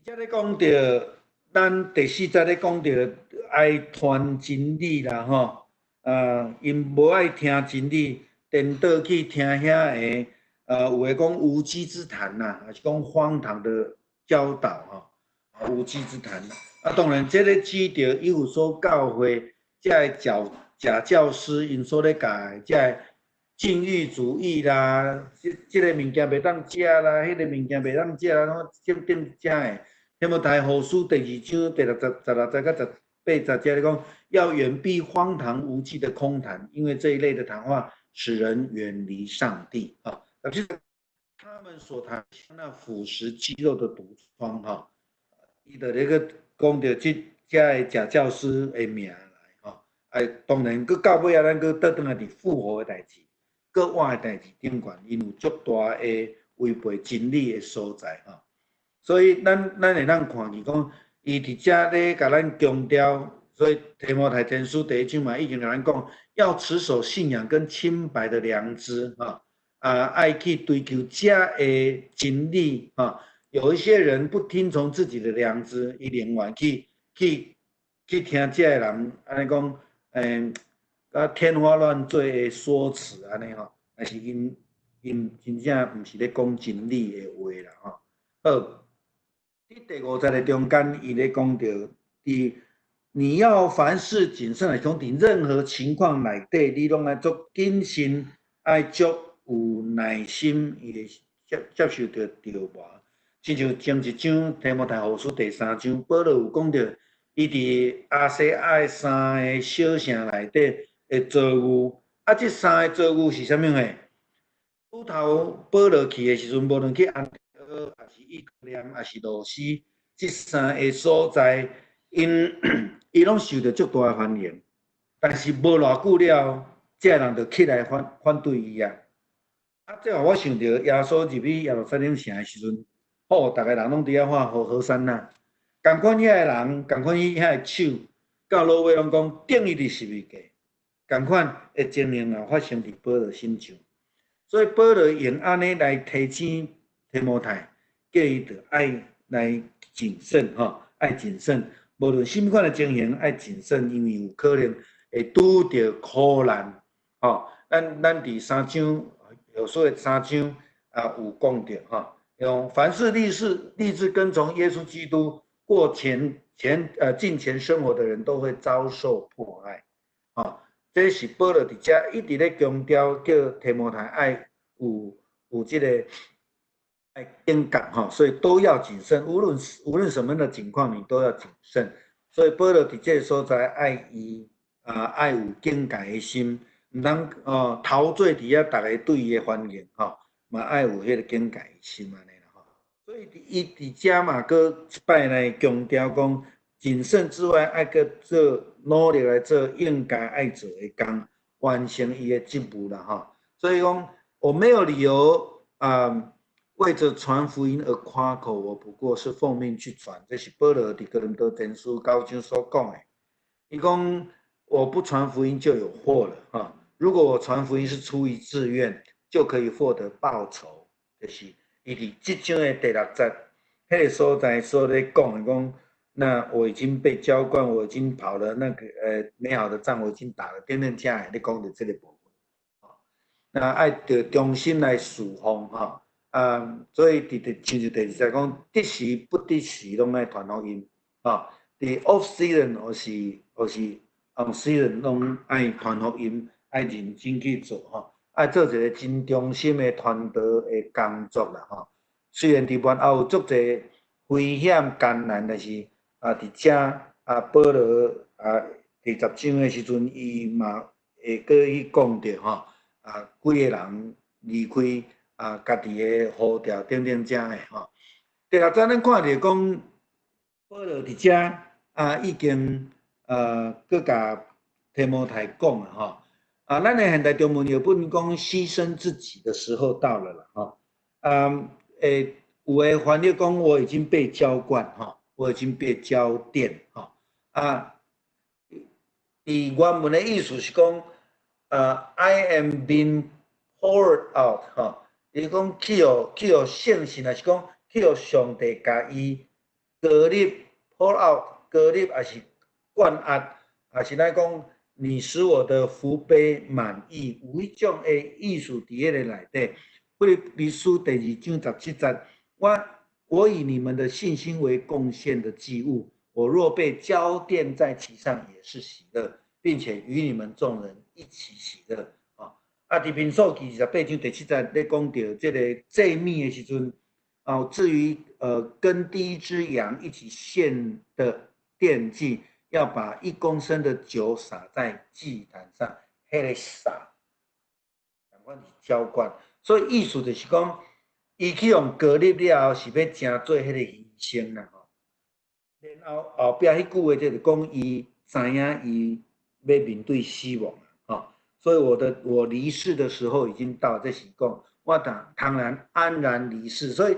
遮咧講著，咱第四節咧講著愛傳真理啦，吼，𪜶無愛聽真理，顛倒去聽遐个，有的講無稽之談啦，抑是講荒唐的教導吼，無稽之談。啊，當然，這个指著以弗所教會這个假教師𪜶所咧教的這个禁欲主義啦，這個物件袂當食啦，彼個物件袂當食啦，攏等等遮的。提摩太後書第二章第六節、16節佮18節遮咧講，要遠避荒唐無稽的空談，因為這一類的談話使人遠離上帝啊。特別是他們所談那腐蝕肌肉的毒瘡哈，伊就咧閣講著這遮个假教師的名來吼。哎，當然，閣到尾仔，咱閣倒轉來佇復活的代誌，閣活的代誌頂懸，𪜶有足大的違背真理的所在吼。所以咱會當看見講，伊佇遮咧共咱強調，所以提摩太前書第一章嘛已經共咱講，要持守信仰跟清白的良知，哈啊，愛去追求遮的真理，哈。有一些人不聽從自己的良知，伊寧願去聽這个人按呢講，啊天花亂墜的說辭按呢吼，但是𪜶真正毋是咧講真理的話啦，吼。好。佇第五節的中間，伊咧講著，佇你要凡事謹慎來講，佇任何情況內底，你攏愛足謹慎，愛足有耐心，伊會接受著著磨。親像前一章提摩太後書第三章，保羅有講著，伊佇亞細亞的三个小城內底的遭遇，啊，這三个遭遇是啥物貨？拄頭保羅去的時陣，無論去安提阿，抑是以哥念，抑是羅斯，這三个所在，𪜶攏受著足大的歡迎。但是無偌久了，這个人就起來反對伊啊！啊，這予我想著耶穌入去耶路撒冷城的時陣，吼，逐个人攏佇遐喊和散那，仝款遐个人，仝款伊遐个手，到落尾攏講釘伊佇十字架，仝款的情形也發生佇保羅身上。所以保羅用按呢來提醒提摩太，叫伊著愛來謹慎吼，愛謹慎，無論啥物款的情形，愛謹慎，因為有可能會拄著苦難。吼，咱佇三章，有所謂三章啊，有講著吼，用凡是立志跟從耶穌基督過敬虔生活的人都會遭受迫害。吼，這是保羅佇遮一直咧強調，叫提摩太愛有這個愛警覺吼，所以都要謹慎，無論什麼樣的情況，你都要謹慎。所以保羅佇這個所在愛伊啊，愛有警戒的心，毋通哦陶醉佇遐，逐个對伊的歡迎吼，嘛愛有彼個警戒的心按呢啦吼。所以伊佇遮嘛，閣一擺來強調講，謹慎之外，愛閣做努力來做應該愛做的工，完成伊的職務啦吼。所以講，我沒有理由啊，為著傳福音而誇口，我不過是奉命去傳。這是保羅佇哥林多前書九章所講的。伊講，我不傳福音就有禍了哈。如果我傳福音是出於自願，就可以獲得報酬。就是伊佇這章的第六節，彼個所在所咧講的講，那我已經被澆灌，我已經跑了那個美好的仗，我已經打了，等等遮的咧講著這個部分。那愛著忠心來侍奉哈。啊，所以佇親像第二節講，得時不得時攏愛傳福音，啊，佇 off season 或是 on season 攏愛傳福音，愛認真去做吼，愛做一個真忠心的傳道的工作啦吼。雖然佇外口有足濟危險艱難，但是啊，佇遮啊，保羅啊，第十章的時陣，伊嘛會閣去講著吼，啊，幾个人離開啊，家己的呼召等等遮的吼。第六節咱看著講，保羅佇遮啊，已經閣共提摩太講啊吼。啊，咱的現代中文譯本講犧牲自己的時候到了啦吼。啊，有的翻譯講我已經被澆灌吼，我已經被澆奠吼。啊，佇原文的意思是講，I am being poured out 吼，伊講去予聖神，還是講去予上帝共伊高立 pour out，高立也是灌壓，也是咱講，你使我的福杯滿溢，有彼種的意思佇彼个內底。腓立比書第2章17節，我以你們的信心為貢獻的祭物，我若被澆奠在其上，也是喜樂，並且與你們眾人一起喜樂。啊，佇民數記28章第7節咧講著這个祭物的時陣，哦，至於跟第一隻羊一起獻的奠祭，要把1公升的酒灑在祭壇上，彼个灑，仝款是澆灌。所以意思就是講，伊去予膏立了後，是欲成做彼个犧牲啦吼。然後後壁彼句話就是講，伊知影伊欲面對死亡吼。所以我離世的時候已經到，這是講我當然安然離世。所以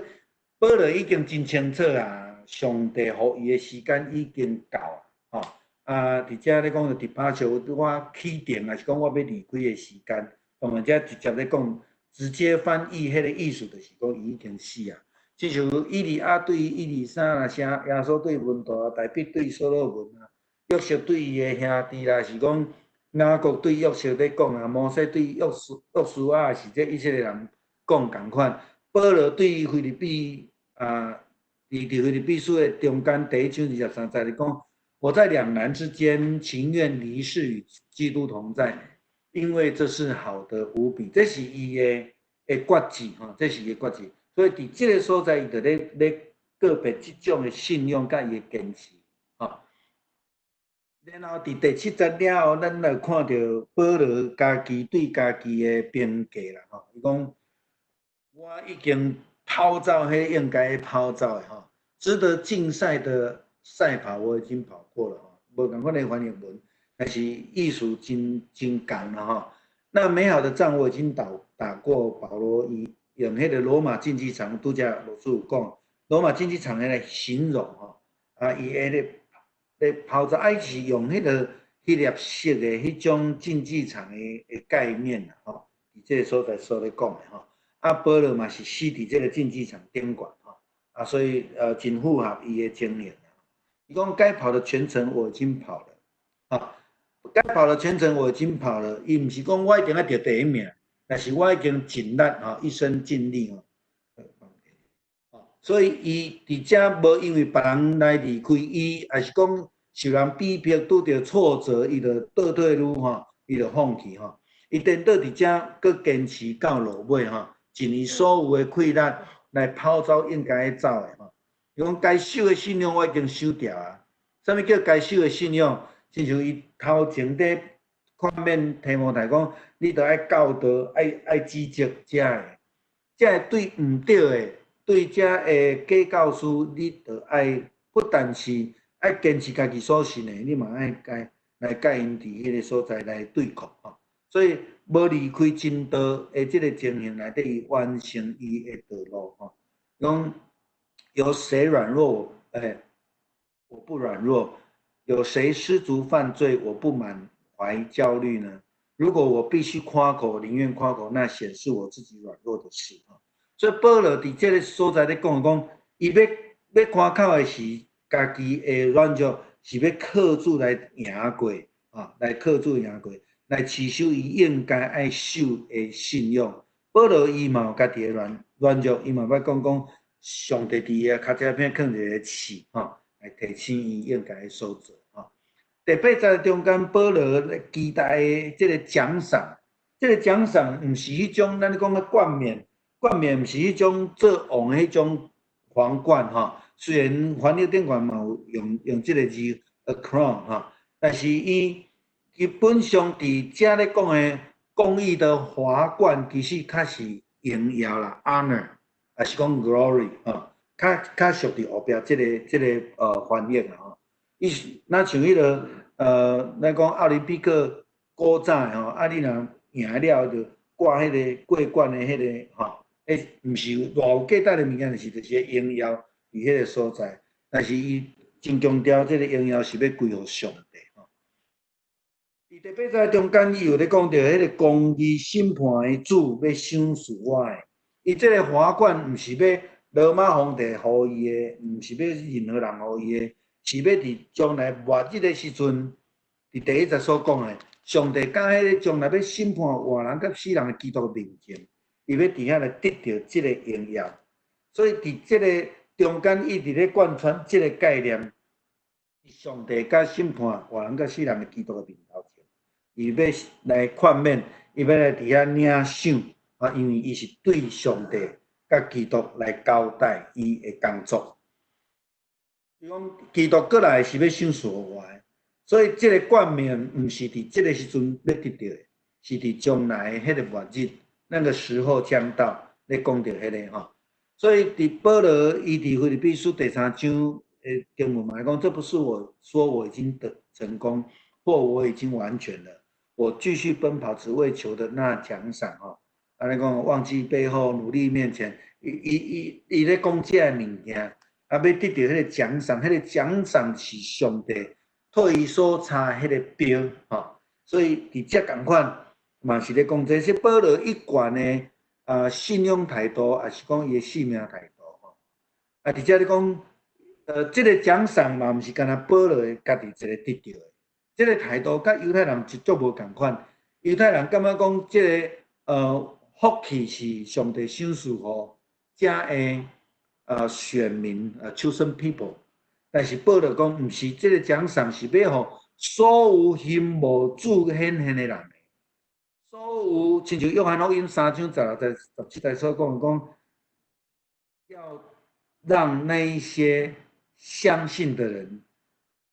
保羅已經真清楚啊，上帝予伊的時間已經到吼。啊，佇遮咧講著 departure，我起程，抑是講我欲離開的時間，當然遮直接咧講，直接翻譯彼个意思就是講伊已經死啊。親像以利亞對以利沙啦，啥耶穌對門徒啊，大衛對所羅門啊，約瑟對伊的兄弟啦，是講雅各對約瑟咧講啊，摩西對約書亞是這以色列人講仝款。保羅對腓立比啊，佇腓立比書的中間第1章23節咧講，我在兩難之間，情願離世與基督同在，因為這是好的無比。這是伊的決志吼，這是伊的決志。所以佇這个所在，伊就咧告別這種的信仰佮伊的堅持，吼。然後佇第七節了後，咱來看著保羅家己對家己的評價啦，吼。伊講我已經跑走彼應該跑走的吼，值得競賽的賽跑我已經跑過了吼，無仝款的翻譯文，但是意思真真仝啦吼。那美好的仗我已經打過，保羅伊用彼个羅馬競技場，拄才老師有講，羅馬競技場來形容吼，啊，伊彼个咧跑走，啊，伊是用彼个彼粒色的彼種競技場的概念啦吼，佇這个所在所咧講的吼。啊，保羅嘛是死佇這个競技場頂懸吼，啊，所以真符合伊的經驗。伊講該跑的全程我已經跑了，啊，該跑的全程我已經跑了，伊毋是講我一定愛得第一名，但是我已經盡力吼，一生盡力吼。所以伊佇遮無因為別人來離開伊，抑是講受人逼迫拄著挫折，伊就倒退嚕吼，伊就放棄吼。伊顛倒佇遮閣堅持到落尾吼，盡伊所有的氣力來跑走應該走的吼。伊講該守的信仰我已經守牢啊。啥物叫該守的信仰？親像伊頭前佇勸勉提摩太講，你著愛教導，愛指責遮个，遮个對毋對的，對遮个假教師，你著愛不但是愛堅持家己所信的，你嘛愛共來佮𪜶佇彼个所在來對抗吼。所以無離開真道的這个情形內底，伊完成伊的道路吼。講有誰軟弱，我不軟弱；有誰失足犯罪，我不滿懷焦慮呢？如果我必須誇口，寧願誇口，那顯示我自己軟弱的事。所以保羅佇這个所在咧講講，伊欲誇口的是家己的軟弱，是欲靠主來贏過啊，來靠主贏過，來持守伊應該愛守的信仰。保羅伊嘛有家己的軟弱，伊嘛捌講講，上帝佇伊的跤踭邊囥一个刺，吼，來提醒伊應該所做。吼，第八節中間，保羅期待的這个獎賞，這个獎賞毋是彼種咱講的冠冕，冠冕毋是彼種做王的彼種皇冠，吼。雖然翻譯頂懸嘛有用這个字 a crown，吼，但是伊基本上佇遮咧講的公義的華冠，其實較是榮耀啦，honor，抑是講 glory，吼，較屬佇後壁這个翻譯啦，吼。伊是若像彼个咱講奧林匹克古早的吼，啊你若贏了就掛彼个桂冠的彼个吼，彼毋是偌有價值的物件，就是榮耀佇彼个所在。但是伊真強調這个榮耀是欲歸予上帝吼。佇第八節中間，伊有咧講著彼個公義審判的主欲賞賜我的，伊這个華冠毋是欲羅馬皇帝予伊的，毋是欲任何人予伊的，是欲佇將來末日的時陣，佇第一節所講的，上帝佮彼个將來欲審判活人佮死人的基督面前，伊欲佇遐來得著這个榮耀。所以佇這个中間，一直咧貫穿這个概念，上帝佮審判活人佮死人的基督的面頭前，伊欲來勸勉，伊欲來佇遐領賞啊，因為伊是對上帝佮基督來交代伊的工作。伊講基督過來是欲賞賜予我的，所以這个冠冕毋是佇這个時陣欲得著的，是佇將來彼个末日，那个時候將到，咧講著彼个吼。所以佇保羅伊佇腓立比書第三章的經文嘛，講這不是我說我已經得成功，或我已經完全了，我繼續奔跑，只為求得那獎賞吼。按呢講忘記背後，努力面前，伊伊伊伊咧講這个物件，啊，欲得著彼个獎賞，彼个獎賞是上帝替伊所插彼个標吼。所以佇遮仝款嘛是咧講，這是保羅一貫的信仰態度，抑是講伊的生命態度吼。啊，佇遮咧講，這个獎賞嘛，毋是干焦保羅家己一个得著的，這个態度佮猶太人一足無仝款。猶太人感覺講，這个福氣是上帝賞賜予遮的選民chosen people，但是保羅講，毋是，這个獎賞是欲予所有欣慕主顯現的人的。所有親像約翰福音三章16節、17節所講的，講要讓那一些相信的人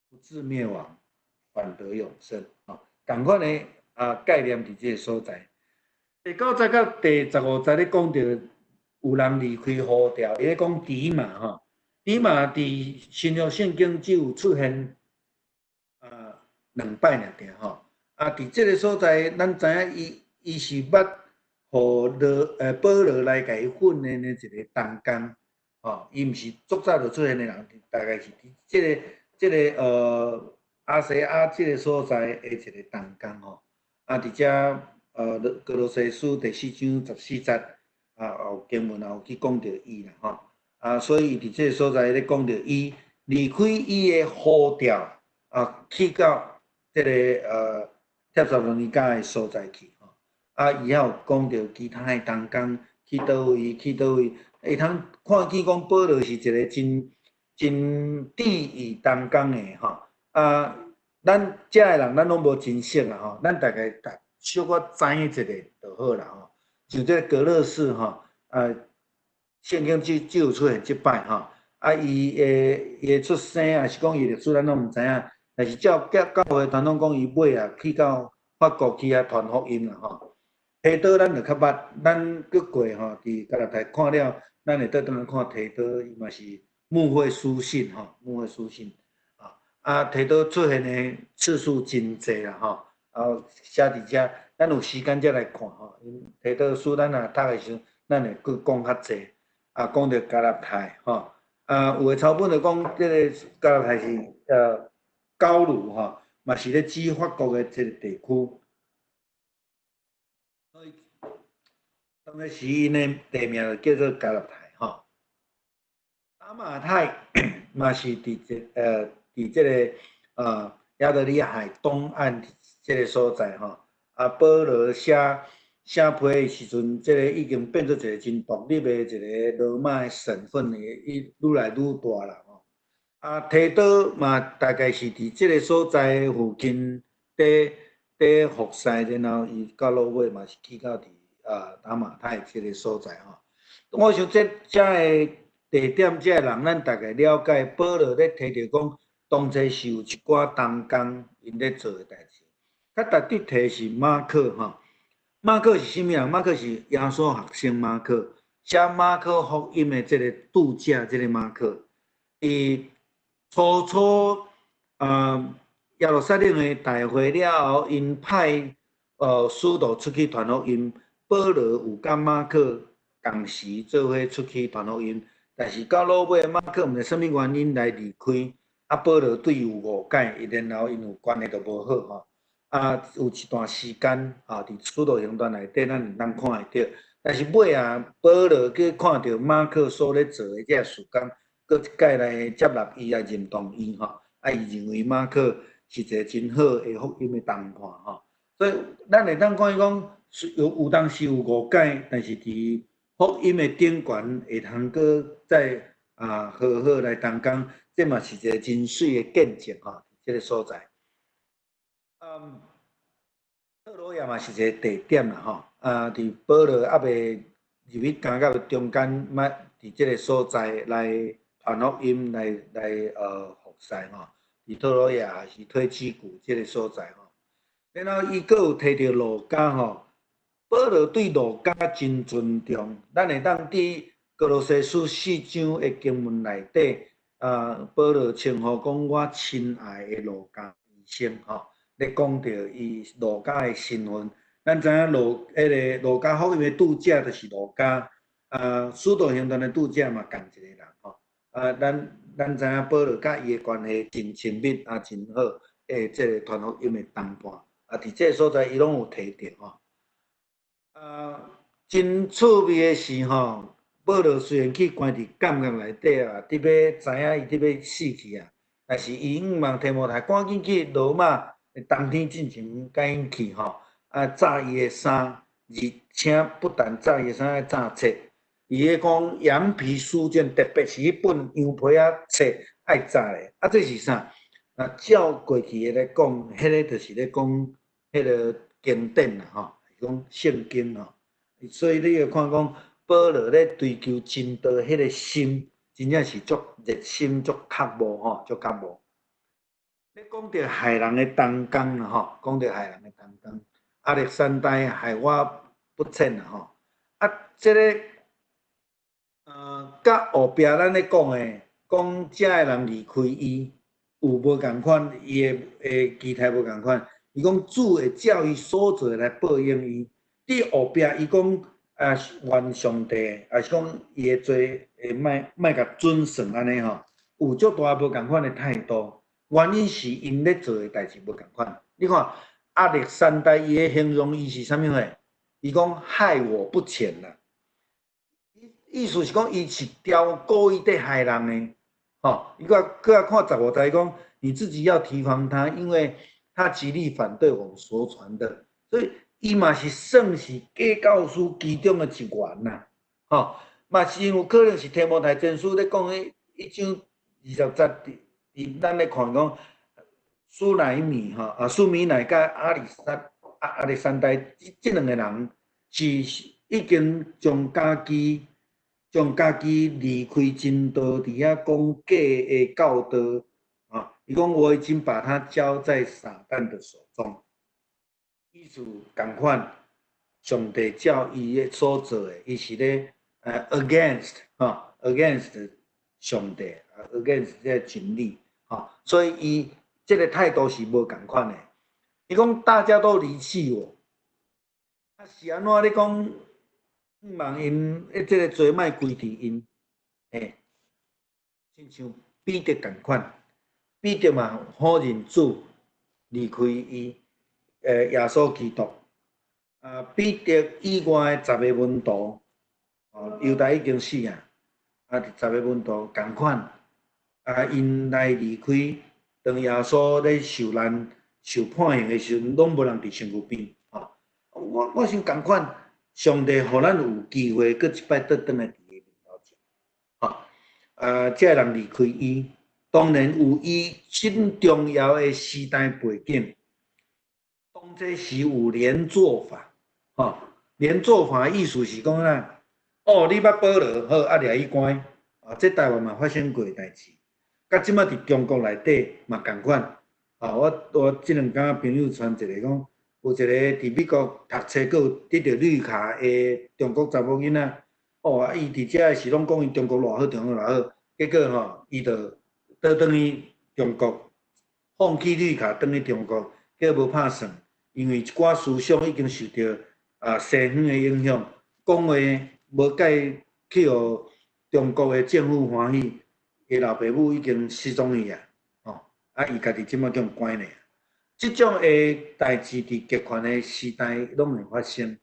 不致滅亡，反得永生。啊，仝款的啊概念佇這个所在。第九節到第15節咧講著有人離開呼召，伊咧講底馬吼，底馬佇新約聖經只有出現兩擺爾爾吼。啊，佇這个所在，咱知影伊伊是捌予羅保羅來共伊訓練的一個同工，吼，伊毋是足早就出現的人，大概是佇這个這个亞細亞這个所在的一個同工吼。啊，佇遮歌羅西書第四章14節啊，有經文也有去講著伊啦吼。啊，所以佇這个所在咧講著伊離開伊的呼召啊，去到這个帖撒羅尼迦的所在去吼。啊，伊還有講著其他的同工去佗位去佗位，會通看見講保羅是一個真真注意同工的吼。啊，咱遮的人咱攏無真熟啦吼，咱大概小可知影一下就好啦吼。像這个革勒士吼，啊，聖經只只有出現這擺吼。啊，伊的伊的出生抑是講伊歷史，咱攏毋知影。但是照教教會傳統講，伊尾啊去到法國去遐傳福音啦吼。提多咱就較捌，咱閣過吼，佇加拉太看了，咱會倒轉來看提多，伊嘛是牧會書信吼，牧會書信啊。啊，提多出現的次數真濟啦吼，啊，寫佇遮，咱有時間才來看吼。提多書咱若讀的時陣，咱會閣講較濟。啊，講著加拉太吼，啊，有的抄本就講這个加拉太是高盧吼，嘛是咧指法國的這个地區。所以當時𪜶的地名就叫做加拉太吼。達馬太嘛是佇這佇這个亞得里亞海東岸這个所在吼。啊，保羅寫寫批的時陣，這个已經變做一個真獨立的一個羅馬的省份的，伊愈來愈大啦吼。啊，提多嘛，大概是佇這个所在附近佇佇服侍，然後伊到落尾嘛是去到佇達馬太這个所在吼。我想這遮个地點，這个人咱大概了解，保羅咧提著講，當初是有一寡同工𪜶咧做的代誌。較值得提是馬可吼，馬可是啥物人？馬可是耶穌學生馬可，寫馬可福音的這個著者，這個馬可，伊初初耶路撒冷的大會了後，𪜶派使徒出去傳福音，保羅有佮馬可仝時做伙出去傳福音，但是到落尾馬可毋知啥物原因來離開，啊，保羅對伊有誤解，伊然後𪜶有關係就無好吼。啊，有一段時間啊，佇使徒行傳內底，咱會當看會著。但是尾啊，保羅去看著馬克所咧做的這个事工，閣一擺來接納伊來認同伊吼，啊，伊認為馬克是一個真好的福音的同伴吼。所以咱會當講伊講，有當時有誤解，但是佇福音的頂懸會通閣再好好來同工，這嘛是一個真媠的見證吼，這个所在。特羅亞嘛是一個地點啦吼，佇保羅猶未入去監獄的中間，嘛佇這个所在來傳福音，來服侍吼。佇特羅亞是推基古這个所在吼。然後伊閣有提著路加吼，保羅對路加真尊重。咱會當佇歌羅西書四章的經文內底，保羅稱呼講我親愛的路加醫生吼。咧講著伊路加的身份，咱知影路加福音的著者就是路加，使徒行傳的著者嘛仝一个人吼，咱知影保羅佮伊的關係真親密啊，真好，這个傳福音的同伴，佇這个所在伊攏有提著吼，真趣味的是吼，保羅雖然去關佇監獄內底啊，佇欲知影伊佇欲死去啊，但是伊向望提摩太趕緊去羅馬。冬天進前趕緊去吼，紮伊的衫，而且不但紮伊的衫，愛紮冊。伊咧講羊皮書卷，特別是彼本羊皮仔冊愛紮咧。這是啥？照過去的來講，彼个就是咧講彼个經典啦吼，講聖經吼。所以你會看講保羅咧追求真道彼个心，真正是足熱心、足渴慕吼，足渴慕。咧講著害人的同工啦吼，講著害人的同工，亞歷山大害我不淺啦吼。這个，佮後壁咱咧講的，講遮的人離開伊，有無仝款，伊的期待無仝款。伊講主會照伊所做的來報應伊。佇後壁伊講願上帝，抑是講伊的罪會莫莫共準算按呢吼，有足大無仝款的態度。原因是𪜶咧做的代誌無仝款。你看亞歷山大伊的形容伊是啥物貨？伊講害我不淺啦。意思是講伊是刁故意佇害人的，吼。伊閣閣看15節講，你自己要提防他，因為他極力反對我們所傳的，所以伊嘛是算是假教師其中的一員啦，吼。嘛是有可能是提摩太前書咧講彼一章20節。佇咱咧看講，蘇萊米吼蘇米乃佮亞歷山大這兩个人是已經將家己離開真道，佇遐講假的教導啊。伊講我已經把他交在撒旦的手中，意思仝款，上帝照伊的所做的，伊是咧against 吼，against 上帝，against 這个真理。所以伊這个態度是無仝款的。伊講大家都離棄我，是按怎咧講？望𪜶這个罪莫歸佇𪜶，親像彼得仝款，彼得嘛否認主，離開伊，耶穌基督。彼得以外的十个門徒，猶大已經死啊，十个門徒仝款。𪜶來離開，當耶穌咧受難、受判刑的時陣，攏無人佇身軀邊。吼，我想仝款，上帝予咱有機會，閣一擺倒轉來佇伊面頭前。吼，這个人離開伊，當然有伊真重要的時代背景。當這時有連坐法，吼，連坐法意思是講啊，哦，你捌保羅，好，掠去關，這台灣嘛發生過代誌。佮這馬佇中國內底嘛仝款，我這兩工朋友傳一个講，有一個佇美國讀冊，閣有得著綠卡的中國查某囡仔，伊佇遮的時攏講伊中國偌好，中國偌好，結果吼，伊就倒轉去中國，放棄綠卡轉去中國，結果無拍算，因為一寡思想已經受著西方的影響，講話無蓋去予中國的政府歡喜。伊老爸母已經失蹤去啊，吼！伊家己這馬叫關咧。這種的代誌佇極權的時代攏會發生。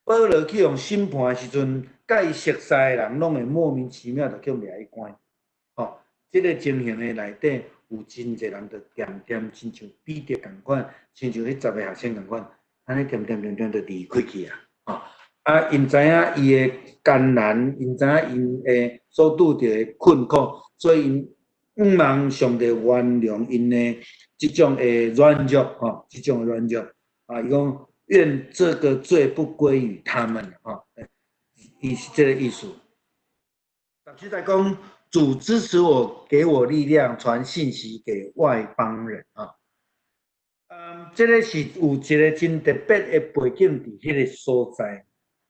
保羅去予審判的時陣，佮伊熟似的人攏會莫名其妙就去予掠去關。吼，這个情形的內底有真濟人就恬恬親像彼得仝款，親像彼十个學生仝款，按呢恬恬恬恬就離開去啊！吼，啊，𪜶知影伊的艱難，𪜶知影𪜶的所拄著的困苦，所以𪜶向望上帝原諒𪜶的這種的軟弱，吼，這種的軟弱。啊，伊講願這個罪不歸於他們，吼，伊是這个意思。17節講，主支持我，給我力量，傳信息給外邦人啊。嗯，這个是有一个真特別的背景佇彼个所在。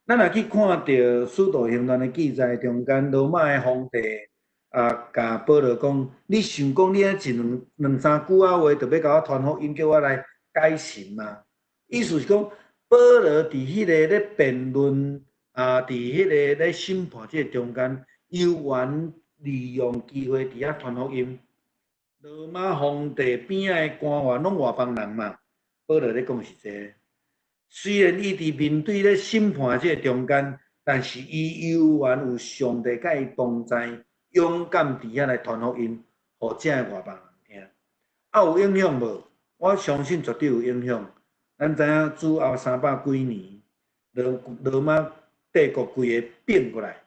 咱若去看著《使徒行傳》的記載中間，羅馬的皇帝啊，共保羅講：你想講你按呢一兩兩三句仔話，就欲共我傳福音，叫我來改信嗎？意思是講，保羅佇彼个咧辯論啊，佇彼个咧審判這个中間，猶原利用機會佇遐傳福音。羅馬皇帝邊仔的官員攏外邦人嘛，保羅咧講是這个。雖然伊佇面對咧審判這个中間，但是伊猶原有上帝佮伊同在，勇敢佇遐來傳福音，予遮个外邦人聽。啊，有影響無？我相信絕對有影響。咱知影主後300幾年，羅羅馬帝國規个變過來，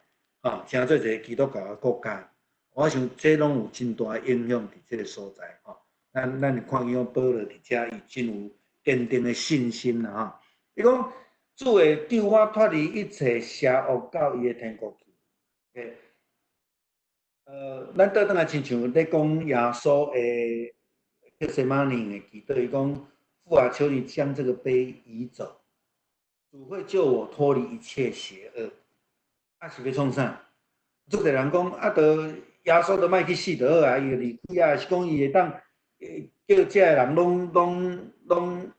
吼，成做一个基督教的國家。我想這攏有真大的影響佇這个所在，吼。咱咱看見講保羅佇遮，伊真有堅定的信心啦，吼。伊講主會救我脫離一切邪惡，到伊的天國去。咱倒轉來親像咧講耶穌的客西馬尼的祈禱，伊講父啊，求你將這個杯移走，主會救我脫離一切邪惡。啊，是欲創啥？足濟人講啊，著耶穌都莫去死就好啊，伊就離開啊，是講伊會當叫遮个人攏攏攏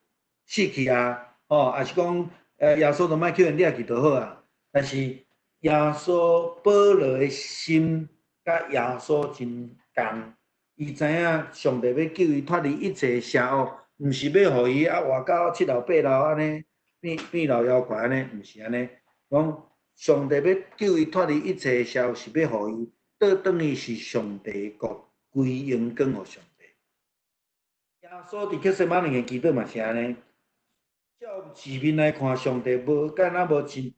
死去啊？吼，抑是講，耶穌都莫去予𪜶掠去就好啊。但是耶穌保羅的心佮耶穌真仝，伊知影上帝欲救伊脫離一切邪惡，毋是欲予伊啊活到七老八老按呢變變老妖怪按呢，毋是按呢。講上帝欲救伊脫離一切邪惡，是欲予伊倒轉去是上帝國歸榮光予上帝。耶穌佇客西馬尼的祈禱嘛是按呢。照字面來看，上帝無敢若無真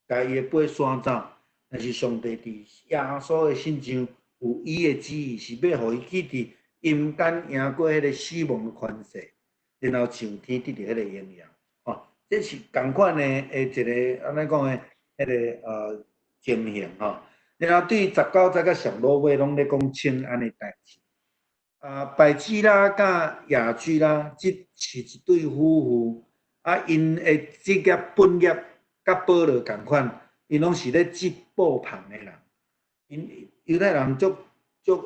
共伊的杯徙走，但是上帝佇耶穌的身上有伊的旨意，是欲予伊去佇陰間贏過彼个死亡的權勢，然後上天得著彼个榮耀。吼，這是仝款的的一个按呢講的彼个情形吼。然後對19節到上落尾攏咧講請安的代誌。啊，百基拉佮亞居拉，這是一對夫婦。啊，𪜶的職業本業佮保羅仝款，𪜶攏是咧織布棚的人。𪜶猶太人足足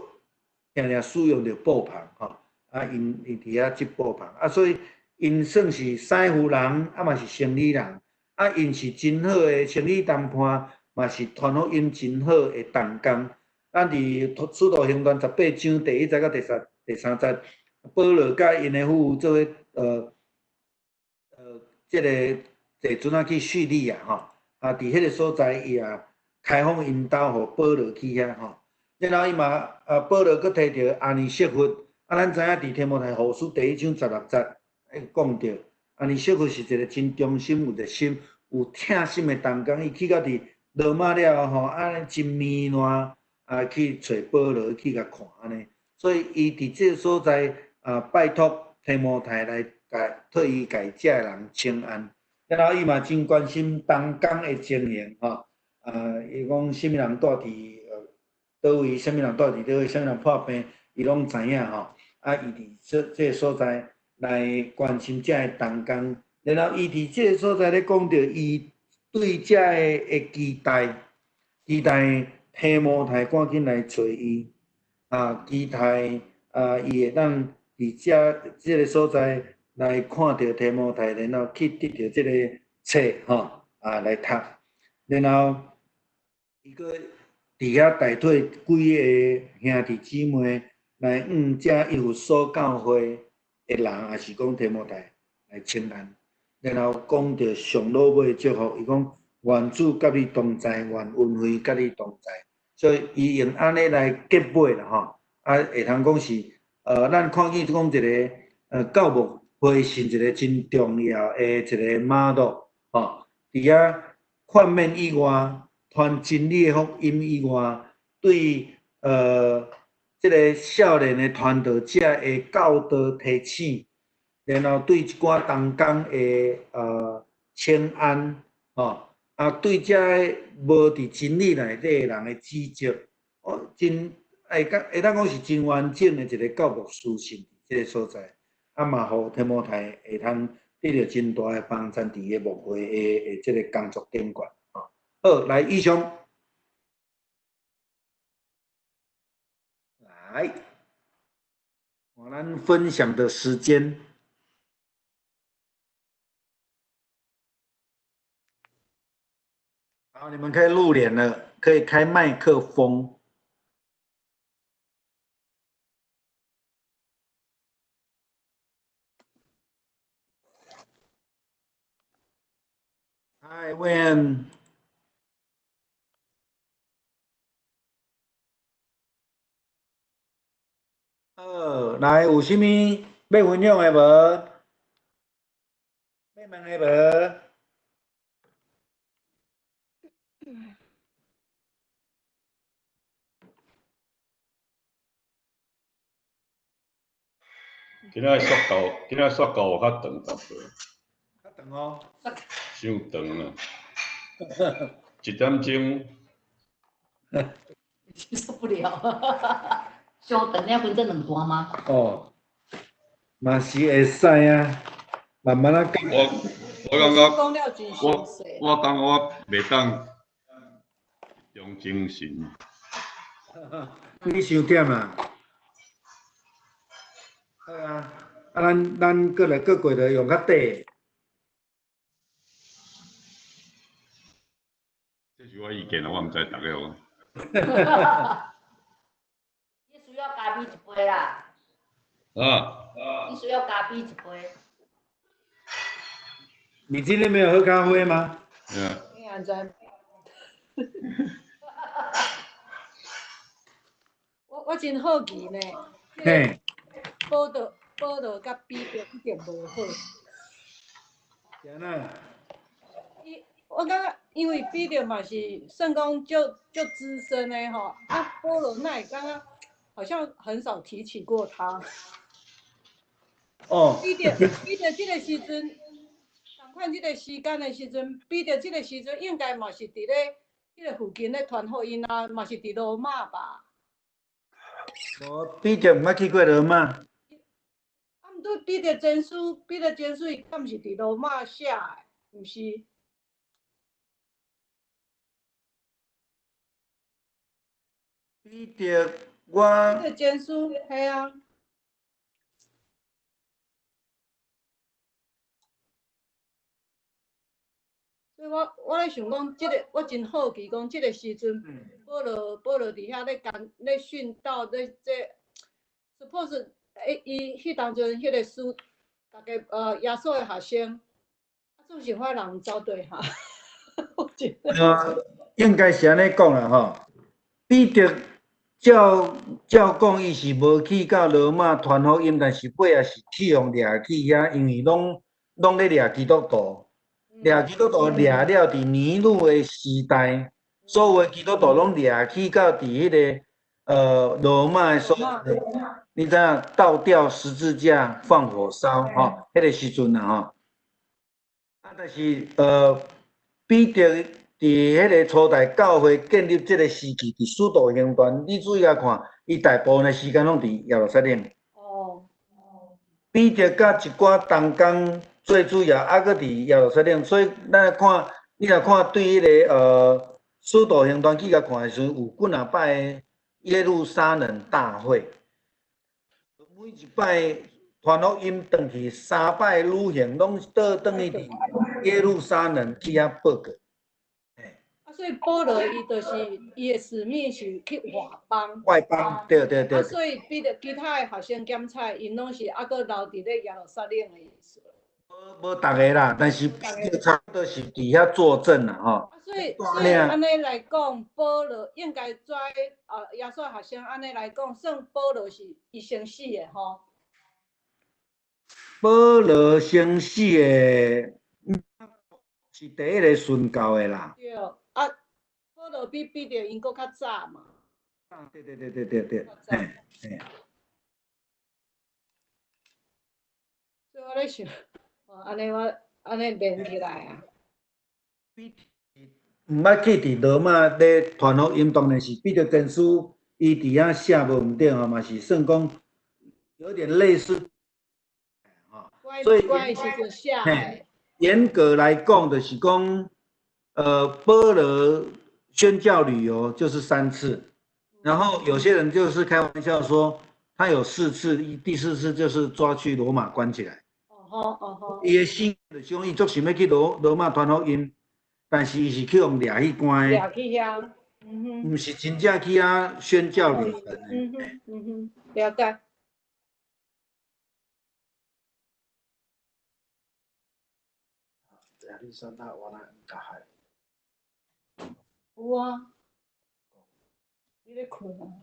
定定使用著布棚吼，啊，𪜶𪜶佇遐織布棚，啊，所以𪜶算是師傅人，啊嘛是生理人，啊，𪜶是真好的生理同伴，嘛是傳福音真好的同工。咱佇使徒行傳18章第1節到第3節，保羅佮𪜶的夫婦做伙這個坐船仔去敘利亞吼，啊，佇彼个所在，伊也開放𪜶兜，予保羅去遐吼。然後伊嘛，啊，保羅閣提著阿尼色弗，啊，咱知影佇提摩太後書第1章16節會講著，阿尼色弗是一個真忠心、有熱心、有疼心的同工，伊去到佇羅馬了後吼，按呢真綿爛啊，去揣保羅去共看按呢，所以伊佇這个所在啊，拜託提摩太來。共替伊共遮个人請安，然後伊嘛真關心同工的情形吼，啊，伊講啥物人蹛佇佗位，啥物人蹛佇佗位，啥物人破病，伊攏知影吼。啊，伊佇這這个所在來關心遮个同工，然後伊佇這个所在咧講著伊對遮个的期待，期待提摩太趕緊來揣伊，啊，期待啊，伊會當佇遮這个所在。來看著提摩太，然後去得著這个冊吼啊來讀，然後伊閣佇遐代替幾个兄弟姊妹來向遮以弗所教會的人，抑是講提摩太來請安。然后讲著上落尾祝福，伊讲愿主佮你同在，愿恩惠佮你同在。所以伊用按呢来结尾啦吼，啊，会通讲是，咱看见讲一个教牧培训一个真重要的一个 model 吼，伫遐劝勉以外，传真理的福音以外，对这个少年的传道者的教导提醒，然后对一寡同工的请安吼，啊，对这个无伫真理内底的人的指责，哦，真会讲会当讲是真完整的一个教牧书信，这个所在，啊嘛，予提摩太会通得著真大的帮助，伫个牧会的这个工作顶悬。好，来，以上，来，我咱分享的时间。好，你们可以露脸了，可以开麦克风。Hi, Wen。好，来，有啥物欲分享的无？欲问的无？今仔雪糕，今仔雪糕有较长淡薄。较长哦。伤长了。一点钟。受不了。伤长，你要分做两段吗？哦，嘛是会使啊，慢慢仔讲。我感觉，我感觉我袂当集中精神。你伤忝啊？好啊，啊，咱阁来阁过来用较短。这是我意见啊，我毋知逐个有。你需要咖啡一杯啦。啊。你需要咖啡一杯。你今天没有喝咖啡吗？嗯。你安怎？我真好奇呢。嘿。保罗佮彼得一定无好。是按怎？我感觉，因为彼得嘛是算讲足足资深的吼，啊，保罗哪会感觉好像很少提起过他。哦。彼得这个时阵，仝款这个时间的时阵，彼得这个时阵应该嘛是伫咧彼个附近咧传福音啊，嘛是伫罗马吧？无，彼得毋捌去过罗马。啊，毋过彼得前书伊敢是伫罗马写的，毋是？彼得，我。彼得前书，嘿啊。所以我咧想讲，这个我真好奇，讲这个时阵，保罗伫遐咧讲咧训导咧这，suppose 伊彼当阵彼个书，逐家耶稣的学生，啊，总是法人走对哈。应该是按呢讲啦吼。彼得照照讲，伊是无去到罗马传福音，但是尾仔是去予掠去遐，因为拢咧掠基督徒。掠基督徒掠了，伫尼禄的时代，所有的基督徒拢掠去到伫彼个罗马的所在，你知影倒吊十字架放火烧吼，彼个时阵啊吼。啊，但是彼得伫彼个初代教会建立这个时期，伫使徒行传，你注意来看，伊大部分的时间拢伫耶路撒冷。哦。彼得佮一寡同工。最主要犹阁伫耶路撒冷，所以咱来看，你若看对彼个使徒行传去共看的时阵，有几若摆耶路撒冷大会，每一摆传福音转去三摆旅行，拢倒转去伫耶路撒冷去遐报告。啊，所以保罗伊就是伊的使命是去外邦。外邦，对对对。啊，所以彼得其他的学生检采，𪜶拢是犹阁留伫咧耶路撒冷的意思。無逐个啦，但是差不多是佇遐作證啦，吼。所以按呢來講，保羅應該跩啊，耶穌學生按呢來講，算保羅是伊先死的吼。保羅先死的，是第一个殉教的啦。對，啊，保羅比彼得𪜶閣較早嘛。對對對對對對，嘿，嘿。所以我咧想，按呢我按呢連起來啊。毋捌去佇羅馬咧傳福音，當然是彼得前書，伊佇遐寫無毋對吼，嘛是算講有點類似，吼。所以嚴格來講，就是講，保羅宣教旅遊就是3次，然後有些人就是開玩笑說，他有4次，第4次就是抓去羅馬關起來。哦哦。伊的心就是講，伊足想欲去羅馬傳福音。但是伊是去予掠去關的，掠去遐，嗯哼，毋是真正去遐宣教旅程的。嗯哼，嗯哼，了解。亞利桑那我來大海。有啊，你咧睏啊？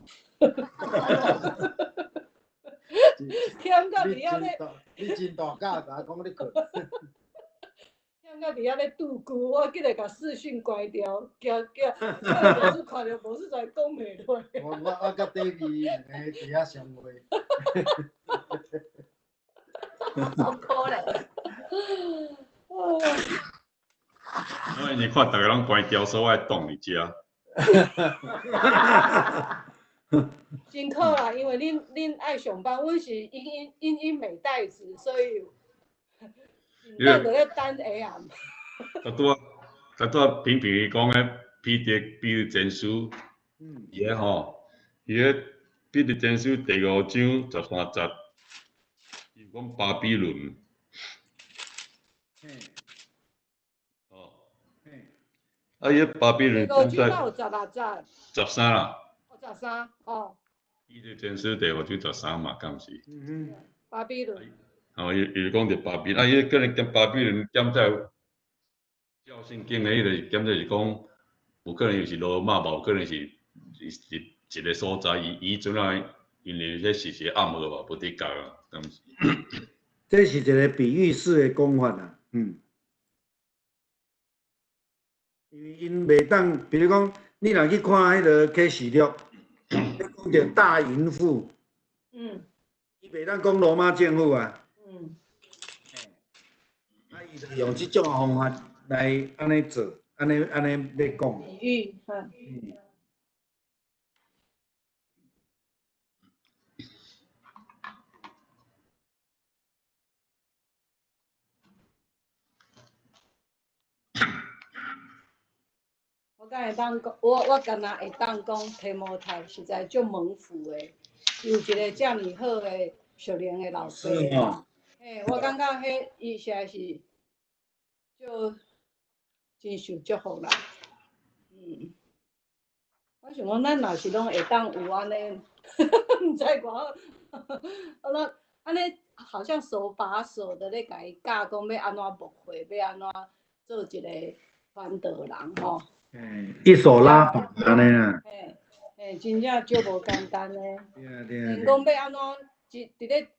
忝到佇遐咧，你真大胆，共我講你睏。忝到佇遐咧拄久，我竟然共視訊關掉，驚驚，無是看著無是在講袂落。我佮 David 兩个佇遐相會。好可憐。我因為看逐个攏關掉，所以我擋佇遮。辛苦啦，因為恁愛上班，阮是英英美代子，所以。咱就咧等下暗。拄拄仔平平講的彼得前書，伊个吼，伊个彼得前書第5章13節，伊講巴比倫。哦。啊，伊个巴比倫。第5章有16節。13啦。哦，13哦。彼得前書第5章13嘛，敢是？嗯。巴比倫。哦，伊講著巴比，啊，伊可能兼巴比倫兼在教聖經的彼个兼在是講，有可能是羅馬，嘛有可能是一個所在。伊陣啊，因為彼是一個暗號吧，無得講啊，敢是？這是一個比喻式的講法啦，嗯。因為𪜶袂當，比如講，你若去看彼个啟示錄，講著大淫婦，伊袂當講羅馬政府啊。嗯，啊，伊就用這種方法來按呢做，按呢咧講。比喻，嗯。我敢會當講，我敢若會當講，提摩太實在足蒙福的，有一個遮爾好的屬靈的老師。嘿，我感覺彼伊實在是就真受祝福啦。嗯，我想講，咱若是攏會當有按呢，毋知偌好，我攏按呢好像手把手的咧共伊教，講欲按怎牧會，欲按怎做一個傳道人吼。一手拉把按呢啦。嘿，嘿，真正足無簡單的。對啊對啊。連講欲按怎，佇咧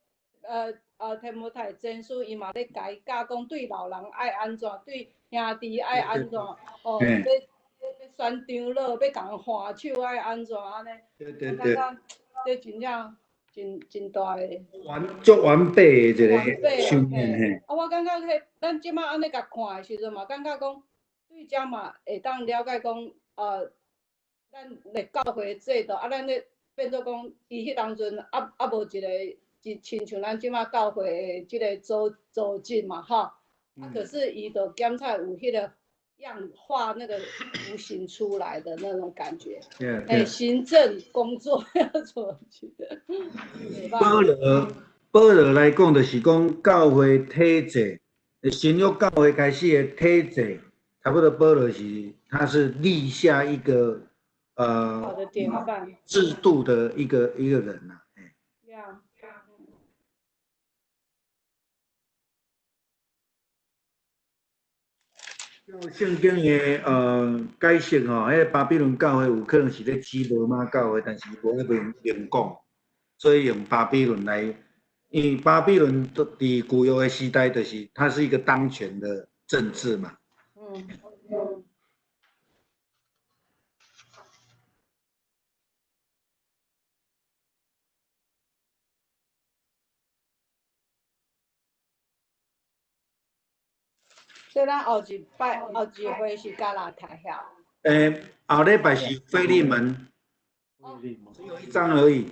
提摩太前書，伊嘛咧共伊教講，對老人愛按怎，對兄弟愛按怎，哦，欲選長老，欲共換手愛按怎按呢？對對對。我感覺這真正真大的。足完備的一個訓練嘿。啊，我感覺彼咱這擺按呢共看的時陣嘛，感覺講對遮嘛會當了解講，咱的教會制度，啊，咱咧變做講，伊彼當陣猶無一個。就親像咱這擺教會的這个組織嘛，吼，啊，可是伊就檢測有彼个樣畫那個圖形出來的那種感覺，欸，行政工作要做起的。保羅來講，就是講教會體制，新約教會開始的體制，差不多保羅是他是立下一個好的典範制度的一個人呐。圣经的解释吼，彼个巴比伦教会有可能是咧指罗马教会，但是无咧明明讲，所以用巴比伦来，因为巴比伦伫旧约的时代，就是它是一个当权的政治嘛。所以咱后一摆、后一回是加拉太遐。后礼拜是腓利门，只有一章而已。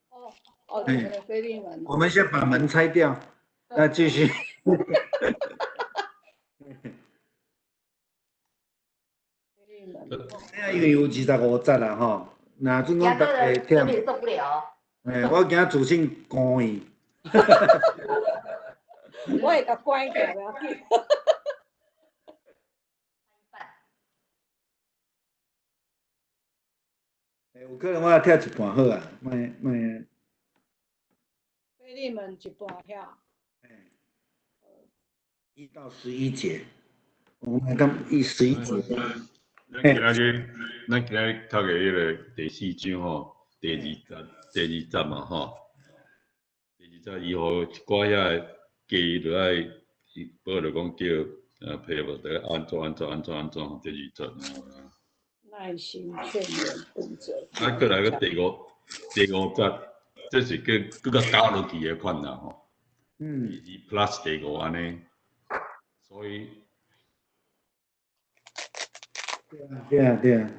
哦，哦，对，腓利门。我们先把门拆掉，那继续。因为有25节啦吼，若准讲逐家忝，受不了。我惊自信关去。我会共关起来，袂要紧。有可能我跳一半好啊，莫莫。腓利门一半遐。1到11节，我们讲11节。咱今日读的彼个第四章吼，第二节嘛吼，第二节伊予一寡遐个建议落来，保罗讲叫批无得按怎按怎按怎按怎，第二节。耐心劝勉督责。啊，阁来个第五节，这是阁阁较加落去的款啦吼。第二 plus 第五按呢，所以。对啊，对啊，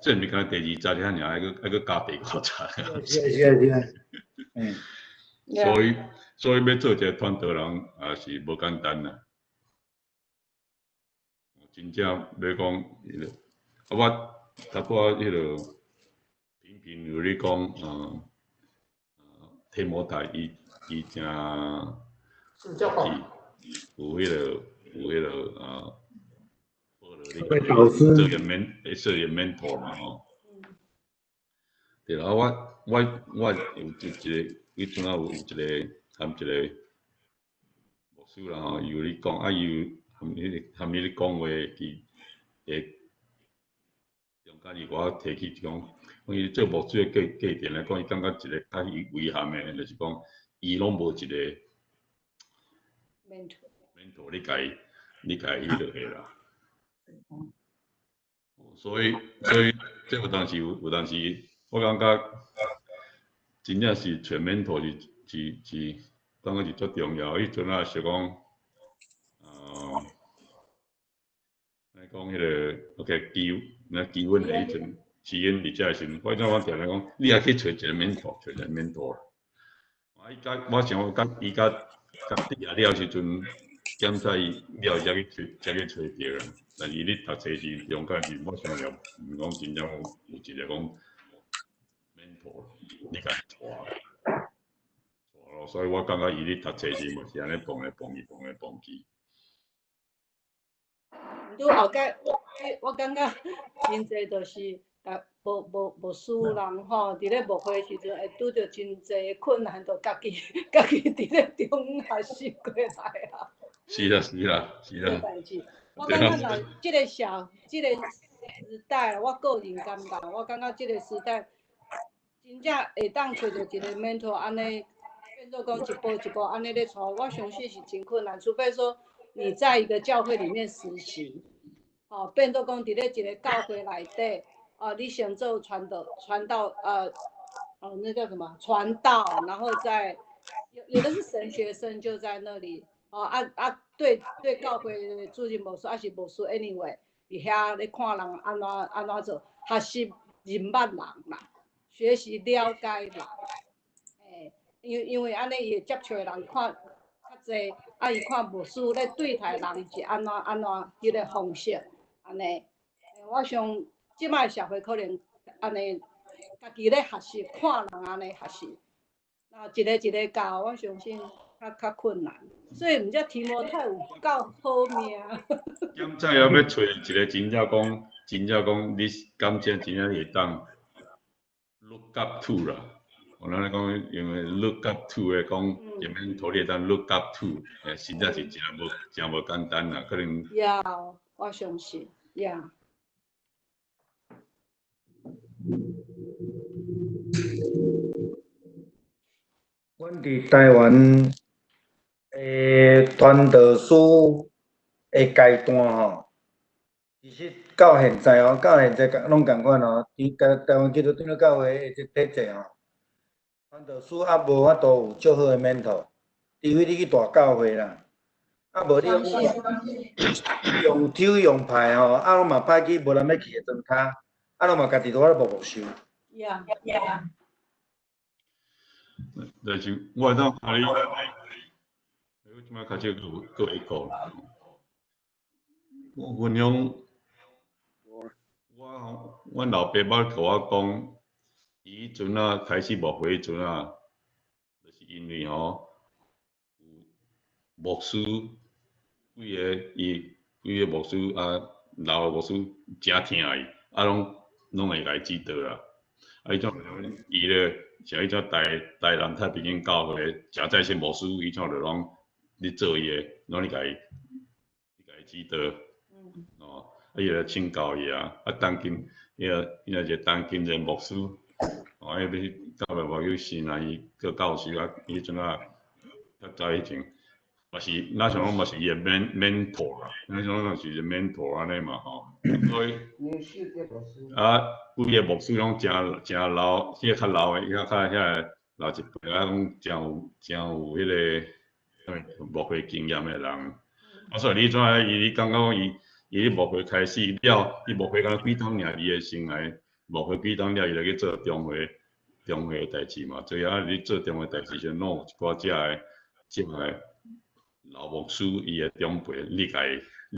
这毋是干焦第二节遐尔，爱阁加第五节。是啊，是啊，是啊。所以欲做一个传道人也是无简单啦。真正欲讲彼个，啊，我头拄仔彼个平平有咧讲，提摩太伊诚有彼个导师做一个 mentor 嘛吼。对啦，我有一个，彼阵仔有一个含一个牧师啦吼，伊有咧讲，啊，伊有含伊咧讲话，伊会中间伊予我提起讲，讲伊做牧师的过程来讲，伊感觉一个较遗憾的，就是讲伊拢无一个 mentor，你共伊彼落去啦。所以这有当时，我感觉真正是揣 mentor 是，感觉是足重要。彼阵仔是讲，来讲彼个 OK 基，那基本的彼阵，基因伫遮的时阵，我怎我定定讲，你也去揣一个 mentor，揣一个 mentor。啊，伊甲我想我佮伊佮佮毕业了时阵，检查伊了才去揣，才去揣著啦。但伊咧读册时中间是，我想了，毋讲真正有一个讲 mentor，你共伊带，带咯。所以我感觉伊咧读册时嘛是按呢蹦来蹦去，蹦来蹦去。拄后盖，我感觉真济就是共牧师人吼，伫咧牧会时阵会拄著真济困难，就家己伫咧中学习过来啊。是啦，是啦，是啦。代志，我感觉若这个社，这个时代，我个人感觉，我感觉这个时代真正会当揣著一个 mentor 按呢，变做讲一步一步按呢咧带，我相信是真困难，除非说你在一个教会里面实习，哦，变做讲伫咧一个教会内底，哦，你先做传道，传道，哦，那叫什么？传道，然后再有的是神学生就在那里，哦啊啊，对对，教会主任牧师抑是牧师，anyway，伫遐咧看人按怎按怎做，学习认捌人啦，学习了解人，欸，因为按呢伊会接触的人看较济，啊，伊看牧师咧对待人是按怎按怎彼个方式，按呢，我想这摆社会可能按呢，家己咧学习，看人按呢学习，那一个一个教，我相信较困难，所以毋才提摩太有够好命。检查要欲揣一个真正讲，真正讲，你感觉真正会当 look up to 啦。我咱咧講用的 look up to 的講，前面土地當 look up to，實在是誠無簡單啦，可能。 Yeah，我相信，yeah。阮佇台灣的傳道師的階段吼，其實到現在哦，到現在攏仝款哦。佇台灣基督長老教會的這體制吼，傳道師猶無法度有足好的 mentor，除非你去大教會啦，啊無你用手用派吼，啊攏嘛派去無人欲去的莊跤，啊攏嘛家己佇咧默默受。 Yeah. 但是我會當看你，我這擺較少閣會講。我分享，我阮老爸捌共我講，伊彼陣啊開始牧會彼陣啊，就是因為吼，有牧師幾个伊幾个牧師啊，老的牧師誠疼伊，啊攏會共伊指導啦。啊，彼種伊咧像彼種台南太平間教會誠在線牧師，彼種就攏咧做伊的，攏咧共伊指導。哦，啊伊就請教伊啊，啊當今伊個伊若一個當今一個牧師，哦，伊欲教會外有新啊，伊做教授啊，伊陣啊較早以前，嘛是，若像講嘛是伊的 mentor 啦，若像講是 mentor 按呢嘛吼，所以啊，幾个牧師攏誠誠老，彼個較老的，伊較較遐个老一輩啊，攏誠有誠有彼个牧會經驗的人。啊，所以你怎啊？伊你感覺講伊伊咧牧會開始了，伊牧會敢若幾冬爾，伊的生涯牧會幾冬了，伊就去做中會中會的代誌嘛。所以啊，你做中會代誌時陣，攏有一寡遮个遮个老牧師伊的長輩，你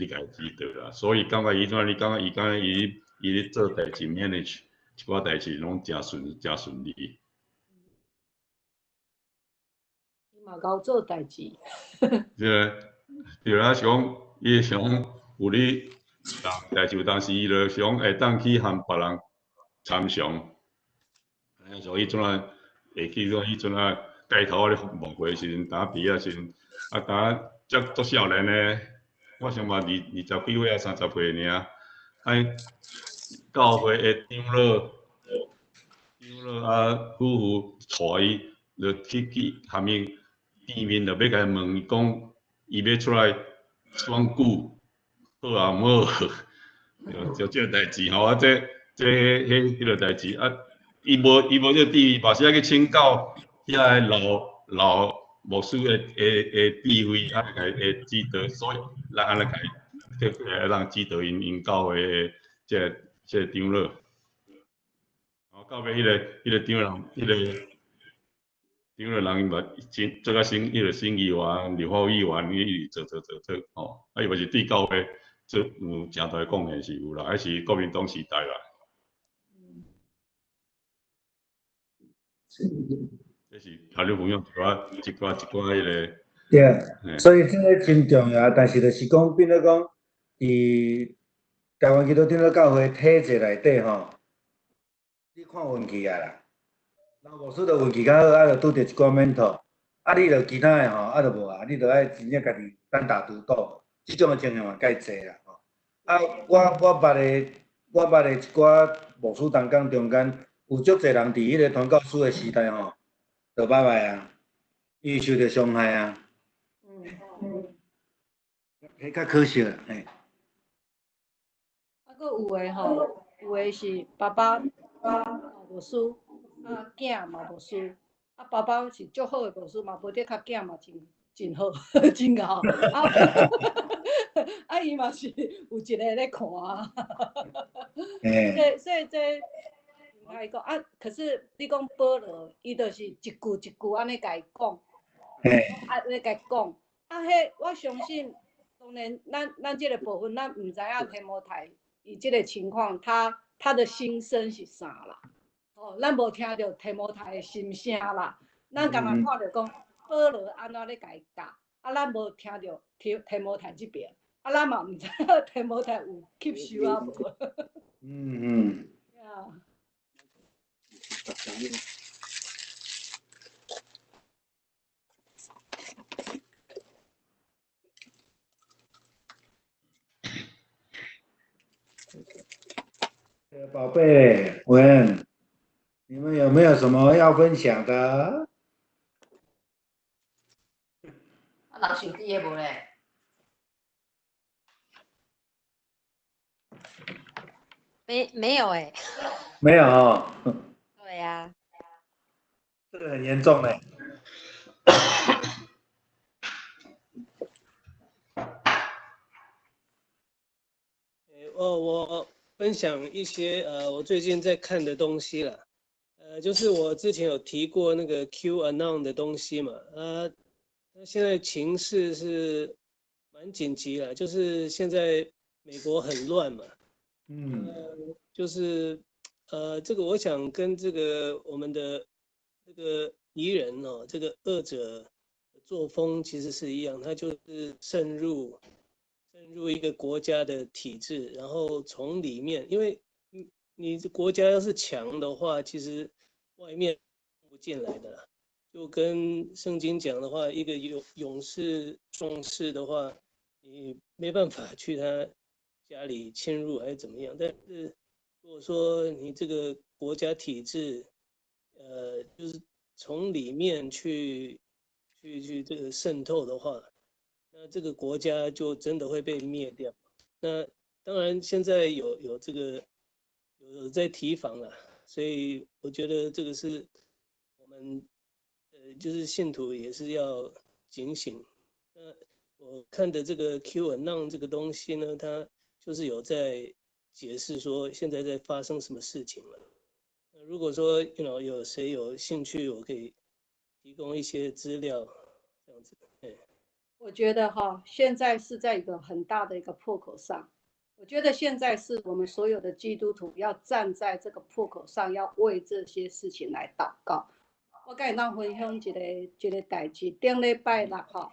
共伊指導啦。所以感覺伊怎？你感覺伊感覺伊伊咧做代誌，manage 一寡代誌攏誠順誠順利。伊嘛𠢕做代誌。對。對啊，是講伊想講有咧代誌，有當時伊就想會當去和別人參詳，所以彼陣啊會記講彼陣啊帶頭咧牧會時陣，當畢業時陣，啊當遮足少年的，我想嘛20幾歲啊30歲爾，啊教會的長老啊夫婦帶伊就去含伊見面，就欲共伊問伊講。伊欲出來選舉，好啊毋好？就這个代誌吼，啊，這彼彼个代誌啊，伊無這個地位，嘛是愛去請教遐个老牧師的智慧，啊，共伊的指導，所以咱按呢共伊，會當指導𪜶教會的這個長老。哦，到尾彼個長老，彼個。長老人伊嘛真做較省，彼个省議員、立法委員，伊一直做做做做吼，啊伊嘛是對教會做有誠大貢獻是有啦，彼是國民黨時代啦。這是頭先分享一寡彼个。對，所以這个真重要，但是就是講變做講，佇台灣基督長老教會體制內底吼，你看運氣啊啦。老牧師就運氣較好，啊，就拄著一寡 mentor，啊，你著其他的吼，啊，就無啊，你著愛真正家己單打獨鬥，這種的情形嘛蓋濟啦吼。啊，我捌的一寡牧師同工中間，有足濟人佇彼個傳教士的時代吼，就拜拜啊，伊受著傷害啊。彼較可惜啦，嘿。啊，閣有的吼，有的是爸爸牧師。啊，囝嘛牧師，啊，爸爸是足好的牧師，嘛無得較囝嘛真真好，真𠢕。啊，啊，伊嘛是有一个咧看。所以這毋該講啊，可是你講保羅，伊就是一句一句按呢共伊講，啊，咧共伊講，啊，彼我相信，當然咱這個部分，咱毋知影提摩太伊這個情況，他的心聲是啥啦？哦，咱無聽著提摩太的心聲啦，咱干焦看著講保羅按怎咧共伊教，啊，咱無聽著提摩太這邊，啊，咱嘛毋知影提摩太有吸收啊無。寶貝，文，你們有沒有什麼要分享的？啊，人手機的無咧？沒有欸。沒有哦。對呀。這個很嚴重嘞。我分享一些我最近在看的東西啦。就是我之前有提過那個 QAnon 的東西嘛，那現在情勢是蠻緊急啦，就是現在美國很亂嘛。就是這個我想跟這個我們的這個敵人哦，這個惡者作風其實是一樣，他就是滲入一個國家的體制，然後從裡面，因為你這國家要是強的話，其實外面不進來的啦。就跟聖經講的話，一個勇士壯士的話，你沒辦法去他家裡侵入還是怎麼樣。但是如果說你這個國家體制，就是從裡面去這個滲透的話，那這個國家就真的會被滅掉。那當然現在有這個有在提防了，所以我覺得這個是我們就是信徒也是要警醒。那我看的這個 QAnon 這個東西呢，它就是有在解釋說現在在發生什麼事情了。那如果說 you know, 有誰有興趣，我可以提供一些資料，這樣子。我覺得哈，現在是在一個很大的一個破口上。我覺得現在是我們所有的基督徒要站在這個破口上，要為這些事情來禱告。我佮你分享一個代誌，頂禮拜六吼，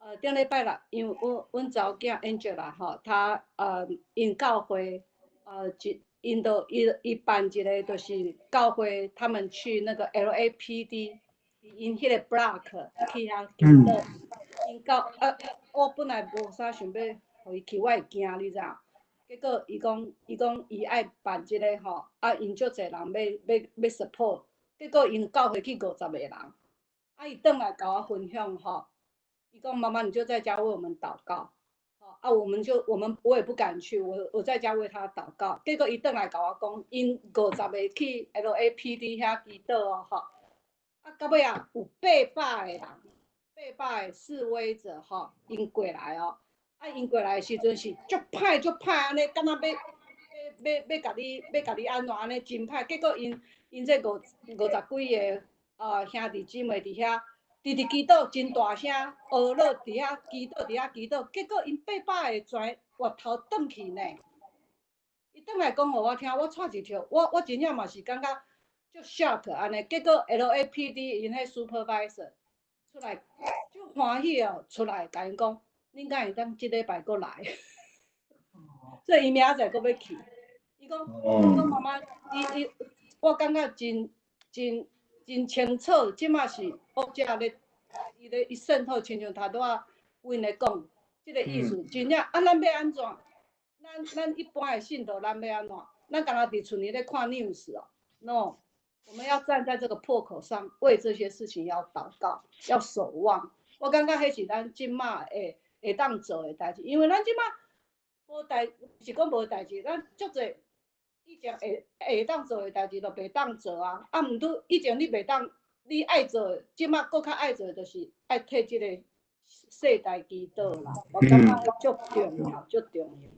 頂禮拜六，因為阮查某囝 Angela 吼，她𪜶教會𪜶都伊辦一個就是教會，他們去那個 LAPD，𪜶彼個 block 去遐祈禱。𪜶教我本來無啥想欲予伊去，我會驚，你知影？結果伊講伊愛辦這個吼，啊，𪜶足濟人欲 support，結果𪜶教會去50個人，啊，伊轉來共我分享吼，伊講媽媽你就在家為我們禱告，啊，我也不敢去，我在家為他禱告。結果伊轉來共我講，𪜶50個去 LAPD 遐祈禱哦吼，啊，到尾啊有800個人，800個示威者吼，𪜶過來哦。啊！𪜶過來的時陣是足歹足歹按呢，敢若欲共你欲共你按怎按呢，真歹。結果𪜶這50幾个兄弟姊妹佇遐，直直祈禱，真大聲，學落佇遐祈禱，佇遐祈禱。結果𪜶800個全活頭轉去呢。伊轉來講予我聽，我掣一跳，我真正嘛是感覺足 shock 按呢。結果 LAPD 𪜶彼 supervisor 出來，足歡喜哦，出來共𪜶講。恁敢會當這禮拜閣來？所以伊明仔載閣欲去。伊講，伊講媽媽，伊我感覺真真真清楚，這馬是惡者咧，伊咧伊滲透，親像頭拄仔阮咧講，這個意思真正啊，咱欲按怎？咱一般的信徒，咱欲按怎？咱敢若佇厝裡咧看 news 哦？No，我們要站在這個破口上，為這些事情要禱告，要守望。我感覺彼是咱這馬會當做的代誌，因為咱這馬無代，是講無代誌，咱足濟以前會當做的代誌都袂當做啊。啊，毋過以前你袂當，你愛做的，這馬閣較愛做的就是愛替這個世代祈禱啦。我感覺足重要，足重要。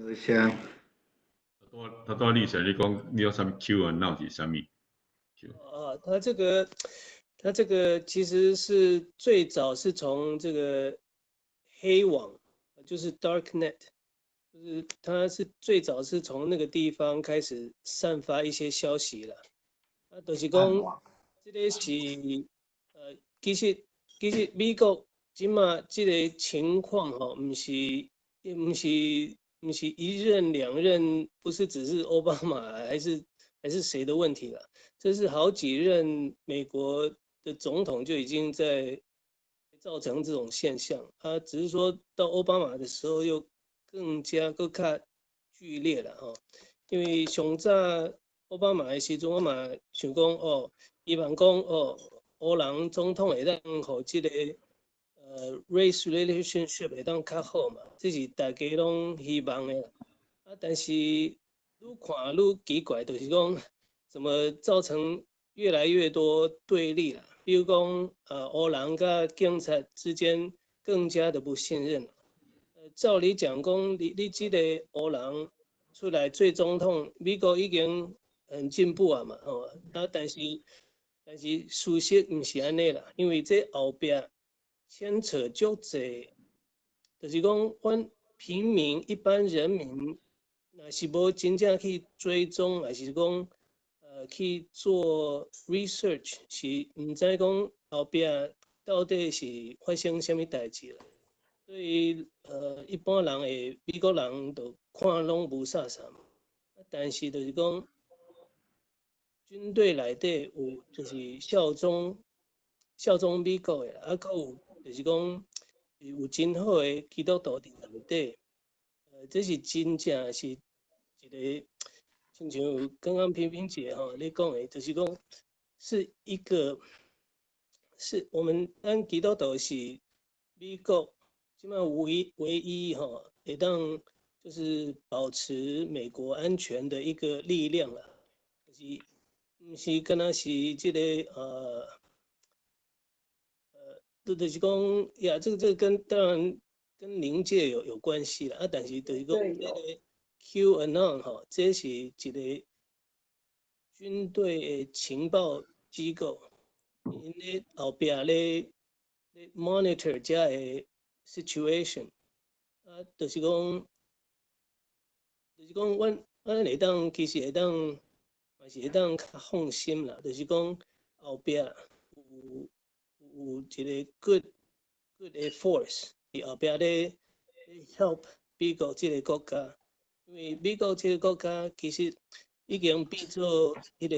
多謝。頭拄你說你講你有啥物 QAnon 是啥物？啊，他這個其實是最早是從這個黑網，就是 dark net，就是他是最早是從那個地方開始散發一些消息了。啊，就是講這個是其實美國這馬這個情況吼，毋是一任兩任，不是只是奧巴馬還是誰的問題了。這是好幾任美國的總統就已經在造成這種現象啊，只是說到奧巴馬的時候又更加閣較劇烈了吼。因為上早奧巴馬的時陣，我嘛想講哦，希望講哦，黑人總統會當予這個race relationship 會當較好嘛，這是大家攏希望的。啊，但是愈看愈奇怪，就是講怎麼造成越來越多對立啦？比如講，黑人佮警察之間更加的不信任。照理講講，你這個黑人出來做總統，美國已經很進步啊嘛，吼。啊，但是事實毋是按呢啦，因為這後壁牽扯足濟，就是講，阮平民一般人民，若是無真正去追蹤，還是講去做 research，是毋知講後壁到底是發生啥物代誌啦。所以一般人的美國人就看攏霧煞煞嘛。但是就是講，軍隊內底有就是效忠美國的，啊，閣有就是講有真好的基督徒佇內底，這是真正是一個，親像剛剛萍萍姐吼你講的，就是講是一個，是我們咱基督徒是美國這擺唯一吼會當就是保持美國安全的一個力量啦，就是毋是敢若是這個就是講呀，這個跟當然跟靈界有關係啦，啊，但是就是講這個 QAnon 吼，這是一個軍隊的情報機構，𪜶咧後壁咧 monitor 這個 situation，啊，就是講，阮會當其實會當嘛是會當較放心啦，就是講後壁有一個 good 的 force 佇後壁咧 help 美國這個國家，因為美國這個國家其實已經變做彼個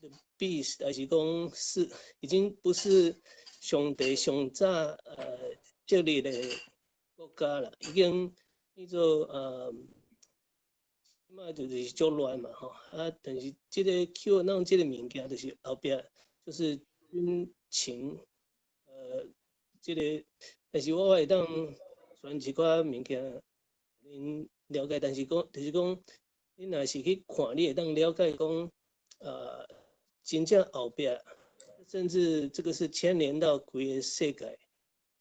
the beast，還是講是已經不是上帝上早設立的國家啦，已經變做這擺就是足亂嘛吼，啊，但是這個 QAnon 這個物件就是後壁就是軍情，這個，但是我會當傳一寡物件，恁了解，但是講就是講，你若是去看，你會當了解講，真正後壁，甚至這個是牽連到規个世界，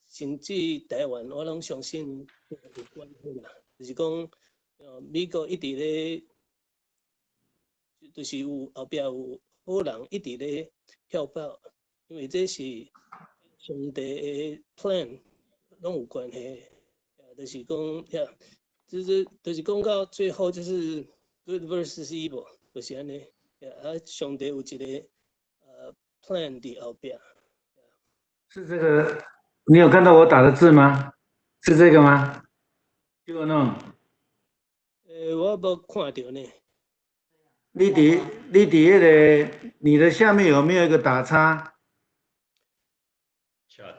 甚至台灣，我攏相信有關係啦。就是講，美國一直咧，就是有後壁有好人一直咧 help，因為這是上帝的 plan，攏有關係。就是講呀，就是講到最後就是 good versus evil，就是按呢。啊，上帝有一個plan 佇後壁。是這個，你有看到我打的字嗎？是這個嗎？這個弄。我無看著呢。你佇彼個，你的下面有沒有一個打叉？Chat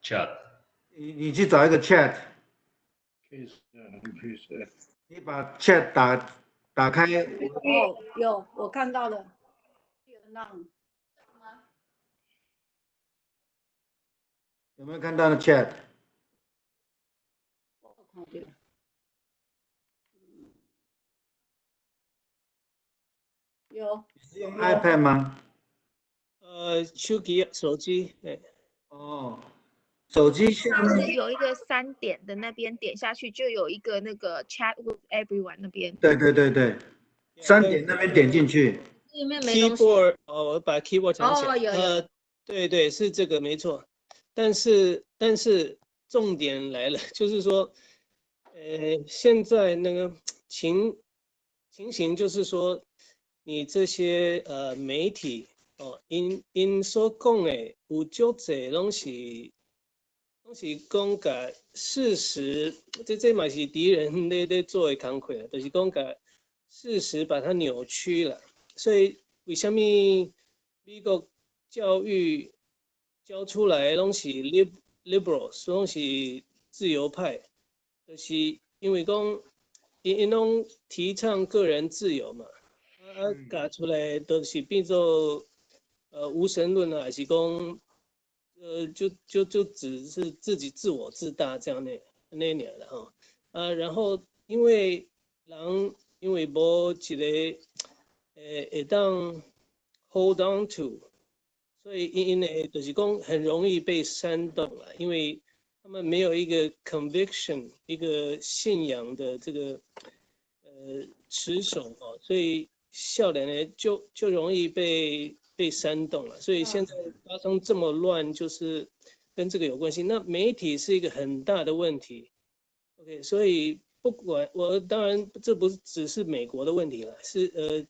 chat。你去找一個 chat。你把 chat 打開。哦，有，我看到了。那有沒有看到的 chat？我看到。有。你是用 iPad 嗎？手機，手機，哎。哦，手機下面是有一個三點的那邊點下去，就有一個那個 Chat with everyone 那邊。對對對對，三點那邊點進去。裡面沒東西。 Keyboard，哦，我把 keyboard 藏起來。哦，有有。對對，是這個沒錯。但是重點來了，就是說，現在那個情形就是說，你這些媒體哦，𪜶所講的有足濟攏是講共事實，這嘛是敵人咧做的工課，就是講共事實把它扭曲了。所以為啥物美國教育教出來攏是 liberals，攏是自由派，就是因為講𪜶𪜶攏提倡個人自由嘛，啊教出來都是變做無神論啊，還是講就只是自己自我自大這樣那樣的吼啊，然後因為人因為無一個會當 hold on to，所以𪜶𪜶就是講很容易被煽動了，因為他們沒有一個 conviction，一個信仰的這個持守哦，所以少年呢就容易被煽動了。所以現在發生這麼亂，就是跟這個有關係。那媒體是一個很大的問題，OK，所以不管我當然這不只是美國的問題了，是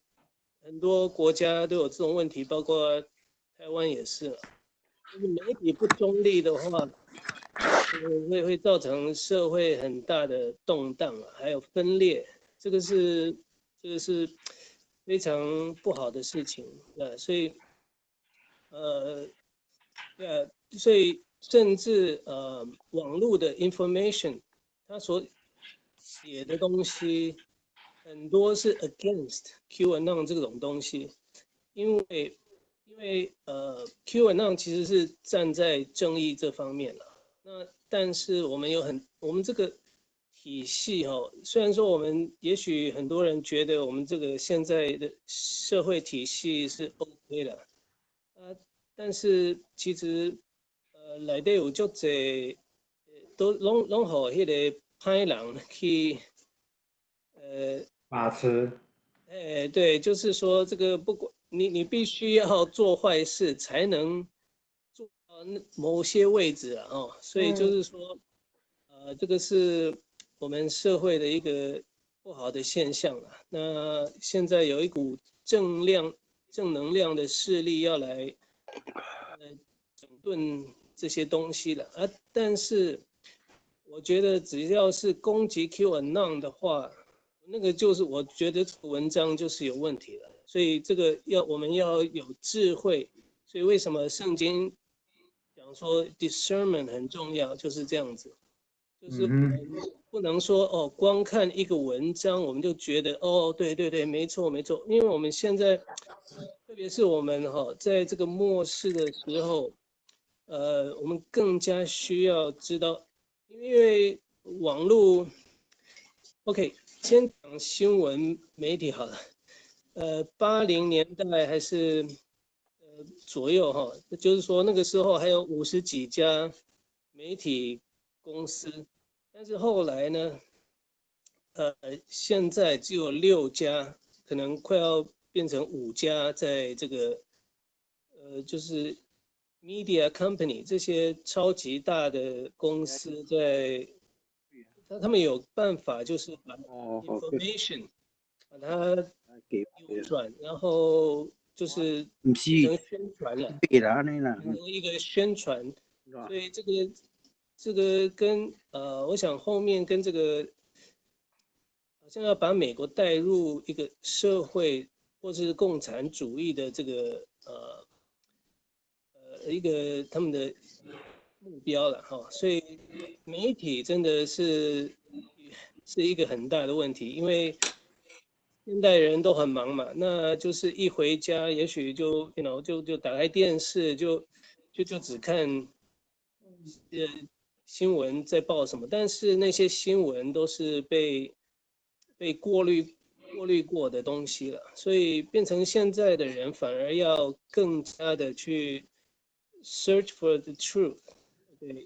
很多國家都有這種問題，包括台灣也是。就是媒體不中立的話，會造成社會很大的動盪啊，還有分裂，這個是非常不好的事情啊。所以，所以甚至網絡的 information，它所寫的東西很多是 against QAnon 這種東西，因為 QAnon 其實是站在正義這方面了。那但是我們這個體系哦，雖然說我們也許很多人覺得我們這個現在的社會體系是 OK 的，啊，但是其實內底有足濟都攏予彼個歹人去把持。哎，對，就是說這個不管你必須要做壞事才能做到某些位置啊，哦，所以就是說，這個是我們社會的一個不好的現象啊。那現在有一股正能量的勢力要來整頓這些東西了啊，但是我覺得只要是攻擊 QAnon 的話，那個就是我覺得這個文章就是有問題了。所以這個要我們要有智慧。所以為什麼聖經講說 discernment 很重要，就是這樣子，就是不能說哦，光看一個文章我們就覺得哦，對對對，沒錯沒錯。因為我們現在，特別是我們哈，在這個末世的時候，我們更加需要知道，因為網絡，OK，先講新聞媒體好了，80年代還是左右哈，就是說那個時候還有50幾家媒體公司，但是後來呢，現在只有六家，可能快要變成五家，在這個就是 media company 這些超級大的公司在，他們有辦法，就是把 information 把它扭轉，然後就是成宣傳了，成一個宣傳，所以這個跟我想後面跟這個好像要把美國帶入一個社會或是共產主義的這個一個他們的目標了哈，所以媒體真的是一個很大的問題，因為現代人都很忙嘛，那就是一回家，也許就 就打開電視，就只看新聞在報什麼，但是那些新聞都是被過濾過的東西了，所以變成現在的人反而要更加的去 search for the truth，對，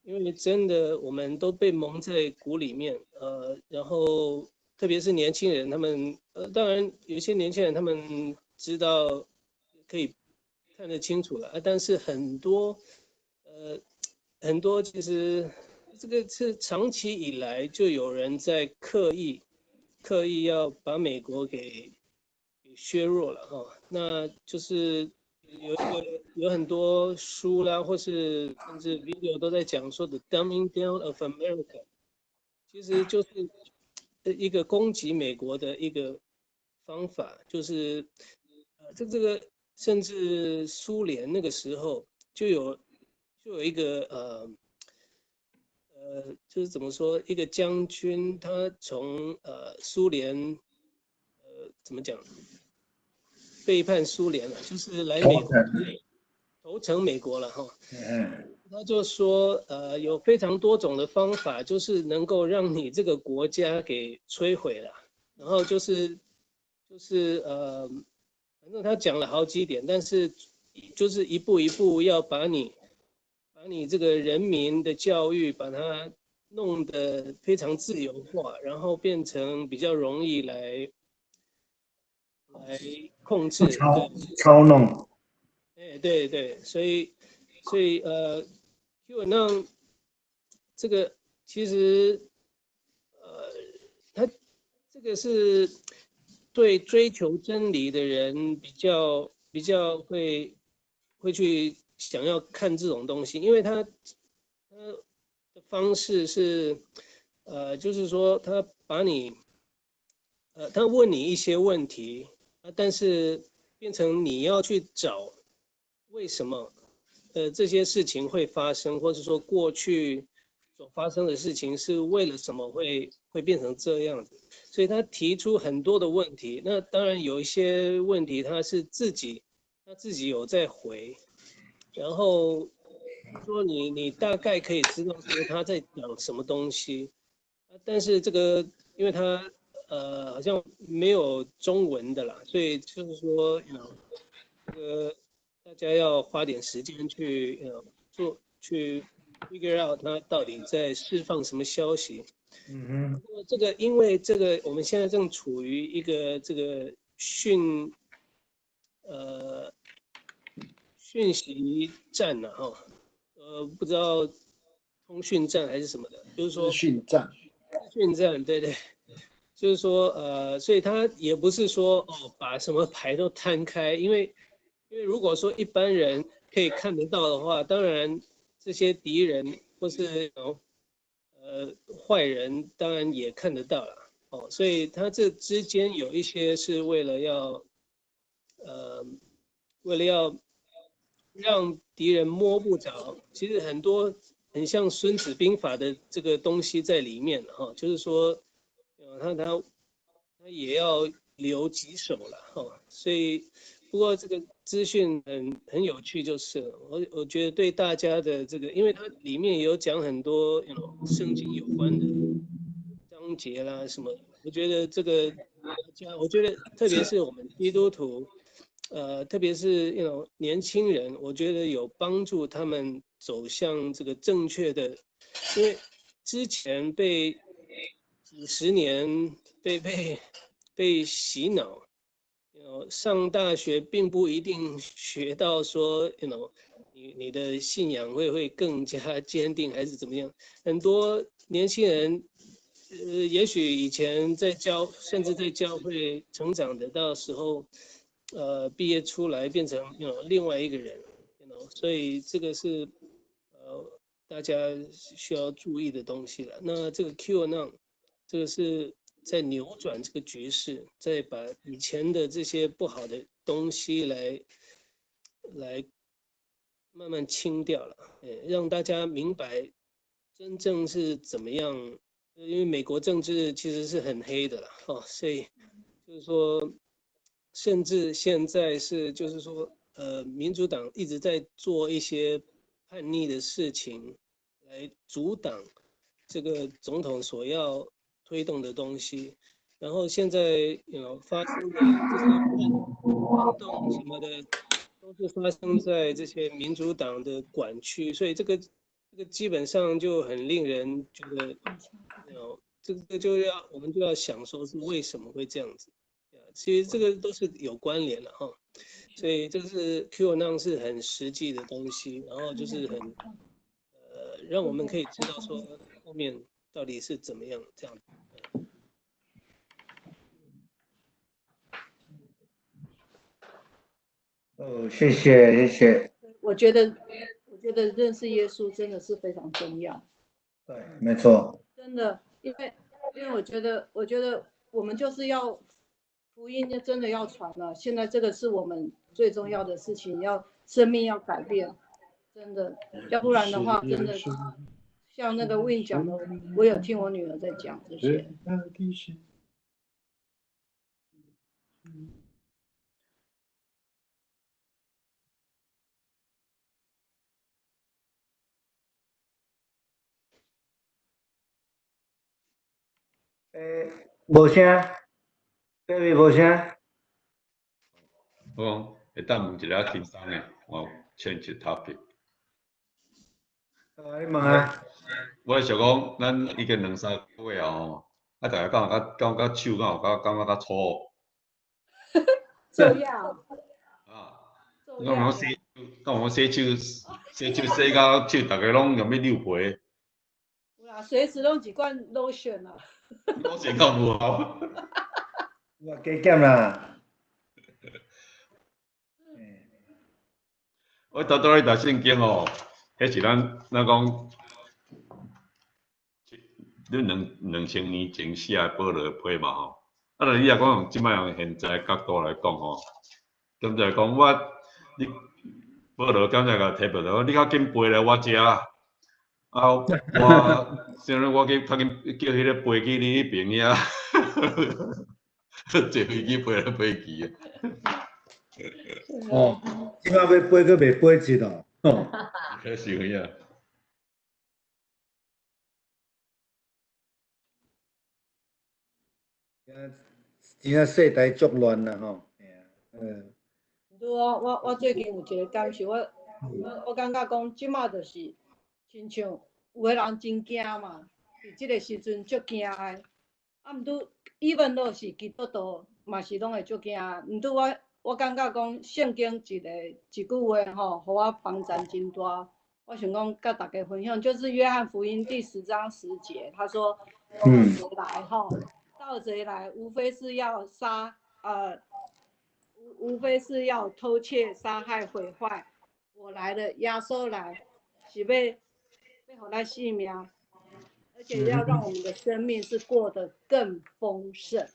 因為真的我們都被蒙在鼓裡面，然後特別是年輕人，他們當然有些年輕人他們知道可以看得清楚了，啊，但是很多其實這個是長期以來就有人在刻意要把美國給削弱了哈，那就是有很多書啦，或是甚至 video 都在講說 the dumbing down of America，其實就是一個攻擊美國的一個方法，就是這個甚至蘇聯那個時候就有就有一个就是怎么说，一个将军，他从苏联怎么讲，背叛苏联了，就是来美国投诚美国了哈。他就说，有非常多种的方法，就是能够让你这个国家给摧毁了。然后就是反正他讲了好几点，但是就是一步一步要把你这个人民的教育把它弄得非常自由化，然后变成比较容易来控制、操弄。哎，对对，所以QAnon 这个其实他这个是对追求真理的人比较会去想要看这种东西，因为他的方式是，就是说他把你，他问你一些问题，但是变成你要去找为什么，这些事情会发生，或者说过去所发生的事情是为了什么会变成这样子，所以他提出很多的问题。那当然有一些问题他自己有在回，然后说你大概可以知道说他在讲什么东西，但是这个因为他好像没有中文的啦，所以就是说，这个大家要花点时间去做去 figure out 他到底在释放什么消息。这个因为这个我们现在正处于一个这个讯息战呢，哈，不知道通讯战还是什么的，就是说资讯战，资讯战，对对，就是说，所以他也不是说哦，把什么牌都摊开，因为如果说一般人可以看得到的话，当然这些敌人或是坏人当然也看得到了，哦，所以他这之间有一些是为了要让敌人摸不着，其实很多很像《孙子兵法》的这个东西在里面哈，就是说，他也要留几手了哈，所以不过这个资讯很有趣，就是我觉得对大家的这个，因为它里面有讲很多 圣经有关的章节啦什么，我觉得这个大家，我觉得特别是我们基督徒，特别是 年轻人，我觉得有帮助他们走向这个正确的，因为之前被几十年被洗脑，上大学并不一定学到说，你的信仰会更加坚定还是怎么样？很多年轻人，也许以前在教，甚至在教会成长的，到时候，毕业出来变成 另外一个人，所以这个是大家需要注意的东西了。那这个 QAnon，这个是在扭转这个局势，在把以前的这些不好的东西来慢慢清掉了，让大家明白真正是怎么样。因为美国政治其实是很黑的了，哦，所以就是说，甚至现在是，就是说，民主党一直在做一些叛逆的事情，来阻挡这个总统所要推动的东西。然后现在 发生的这些叛动什么的，都是发生在这些民主党的管区，所以这个基本上就很令人觉得，这个就要我们就要想说是为什么会这样子。其实这个都是有关联的哈，所以这个是 QAnon 是很实际的东西，然后就是很让我们可以知道说后面到底是怎么样这样。哦，谢谢谢谢。我觉得认识耶稣真的是非常重要。对，没错。真的，因为我觉得我们就是要福音就真的要传了。现在这个是我们最重要的事情，要生命要改变。真的，要不然的话，真的像那个 Win 讲的，我有听我女儿在讲这些。欸，无声，David 无声。我讲会当问一个较轻松的，我 change topic。啊，你问啊。我想讲，咱已经两三个月啊吼，啊，大家敢有较感觉手敢有较感觉较粗？这样。啊。敢有讲洗，敢有讲洗手，洗手洗到手，逐家拢用欲溜皮。有啦，随时拢一罐 lotion 啊。 lotion 够无效？有啊，加减啦。我拄拄咧读圣经吼，彼是咱讲，你2000年前写的保罗的批嘛吼。啊，但你若讲用这摆用现在角度来讲吼，敢才讲我，你保罗敢才共提拔讲，你较紧飞来我遮，啊，我，啥物我去较紧叫彼个飞机你彼边遐，坐飞机飞来飞去的。哦，这摆欲飞阁袂飞切哦。可是有影。真正世代足乱啦吼。嗯。对啊，我最近有一个感受，我感觉讲，这摆就是亲像有的人真惊嘛，伫这个时阵足惊的。啊，毋拄 even 都是基督徒，嘛是拢会足惊。毋拄我感觉讲圣经一句话吼，予我帮助真大。我想讲佮大家分享，就是约翰福音第10章10节，他说：“盗贼来吼，盗贼来，无非是要杀，无非是要偷窃、杀害、毁坏。我来了，耶稣来，是欲予咱性命，而且要让我们的生命是过得更丰盛。”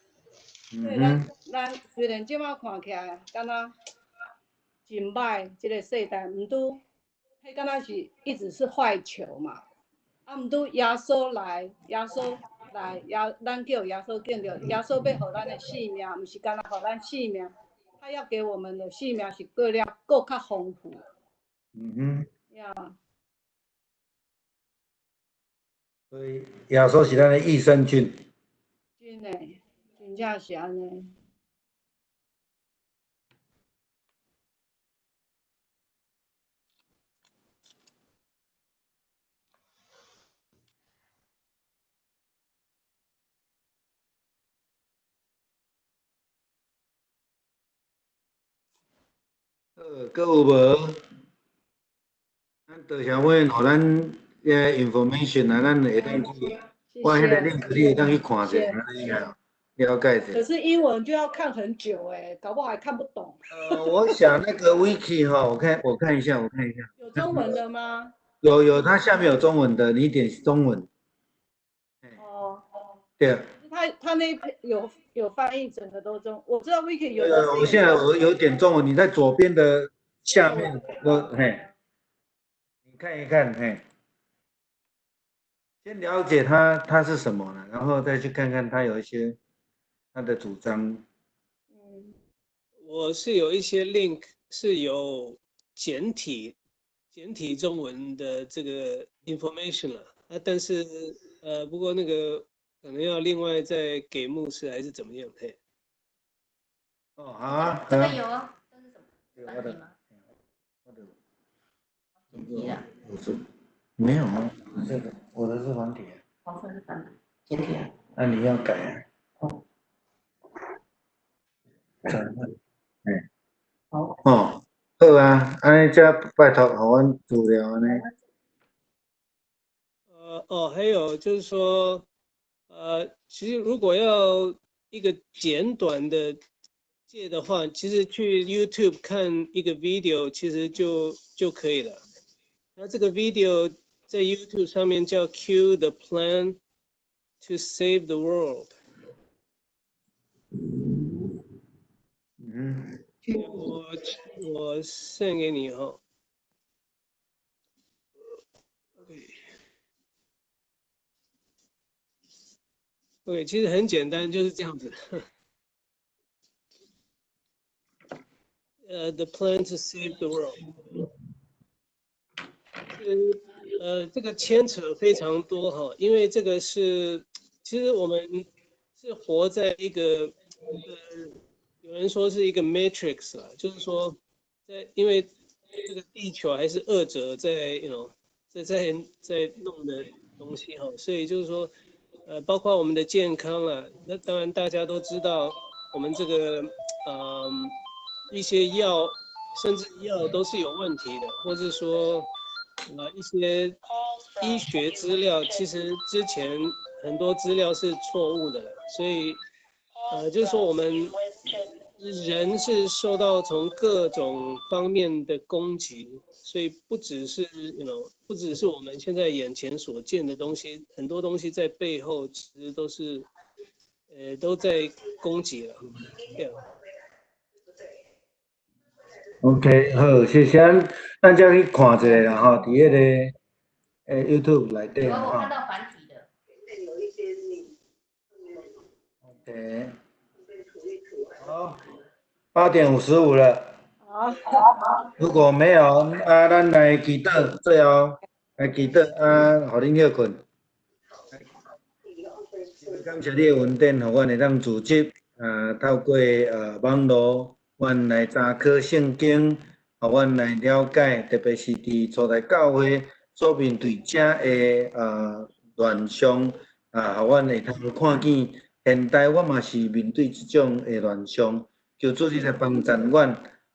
所以咱虽然这摆看起来敢若真歹，这个世代，毋拄，彼敢若是一直是坏球嘛。啊，毋拄耶稣来，耶稣来，咱叫耶稣见著，耶稣欲予咱的性命，毋是干焦予咱性命，他要给我们的性命是过了阁较丰富。嗯哼。呀。所以耶稣是咱的益生菌。真的。真正是按呢。好，阁有无？咱多谢阮，予咱遐 information 啊，咱会当去，我彼个 link 你会当去看者，了解者。可是英文就要看很久欸，搞不好还看不懂。我想那个 wiki 哈，我看一下，我看一下。有中文的吗？有，它下面有中文的，你点中文。哦。对。他那篇有翻译，整个都中。我知道 wiki 有。我现在我有点中文，你在左边的下面，我嘿，你看一看，嘿，先了解它是什么呢，然后再去看看它有一些它的主张。我是有一些 link 是有简体中文的这个 information 了啊，但是不过那个可能要另外再给牧师还是怎么样？嘿。哦，好啊。这个有啊，这是什么？繁体吗？我的。我是没有啊，这个我的是繁体。黄色是繁体，简体啊。那你要改啊？哦。转换，哎。好。哦，好啊，按呢才拜托，予阮资料按呢。哦，还有就是说，其实如果要一个简短的介的话，其实去 YouTube 看一个 video 其实就可以了。那这个 video 在 YouTube 上面叫 Q the Plan to Save the World。我 send 给你哈。对，其实很简单，就是这样子。The plan to save the world。这个牵扯非常多哈，因为这个是，其实我们是活在一个，有人说是一个 matrix 啊，就是说，在因为这个地球还是恶者在，在弄的东西哈，所以就是说，包括我们的健康啊，那当然大家都知道，我们这个，一些药，甚至药都是有问题的，或者说，一些医学资料，其实之前很多资料是错误的，所以，就是说我们人是受到从各种方面的攻击，所以不只是 不只是我们现在眼前所见的东西，很多东西在背后其实都是，都在攻击了。Yeah. OK，好，谢谢。咱再去看一下啦，吼，伫彼个YouTube 内底啦，吼。我看到繁体的。 OK。好，8点55了。好。如果没有啊，咱来祈祷，最后来祈祷啊，予恁歇睏。感谢你的恩典，予阮会当组织啊，透过网路。阮来查考圣经，予阮来了解，特别是伫初代教会所面对这个乱象，啊，予阮会通看见现代我嘛是面对这种的乱象，求主你来帮助阮，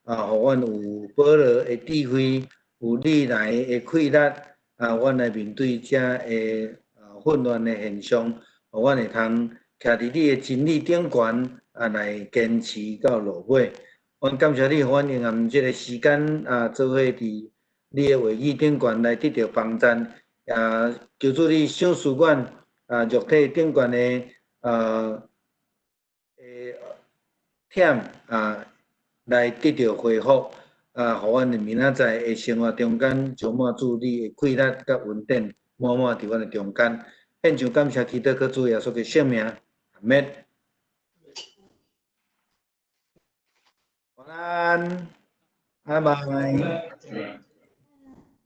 啊，予阮有保罗的智慧，有你来的气力，啊，阮来面对这个混乱的现象，予阮会通徛伫你的真理顶悬，啊，来坚持到落尾。阮感谢你，予阮用暗这个时间啊，做伙伫你的话语顶悬来得到帮助，也求主你赏赐阮啊，肉体顶悬的忝啊，来得到恢复啊，予阮明仔载的生活中间充满主你的气力佮恩典，满满伫阮的中间。献上感谢，祈祷阁主耶稣的圣名，阿们。晚安，拜拜。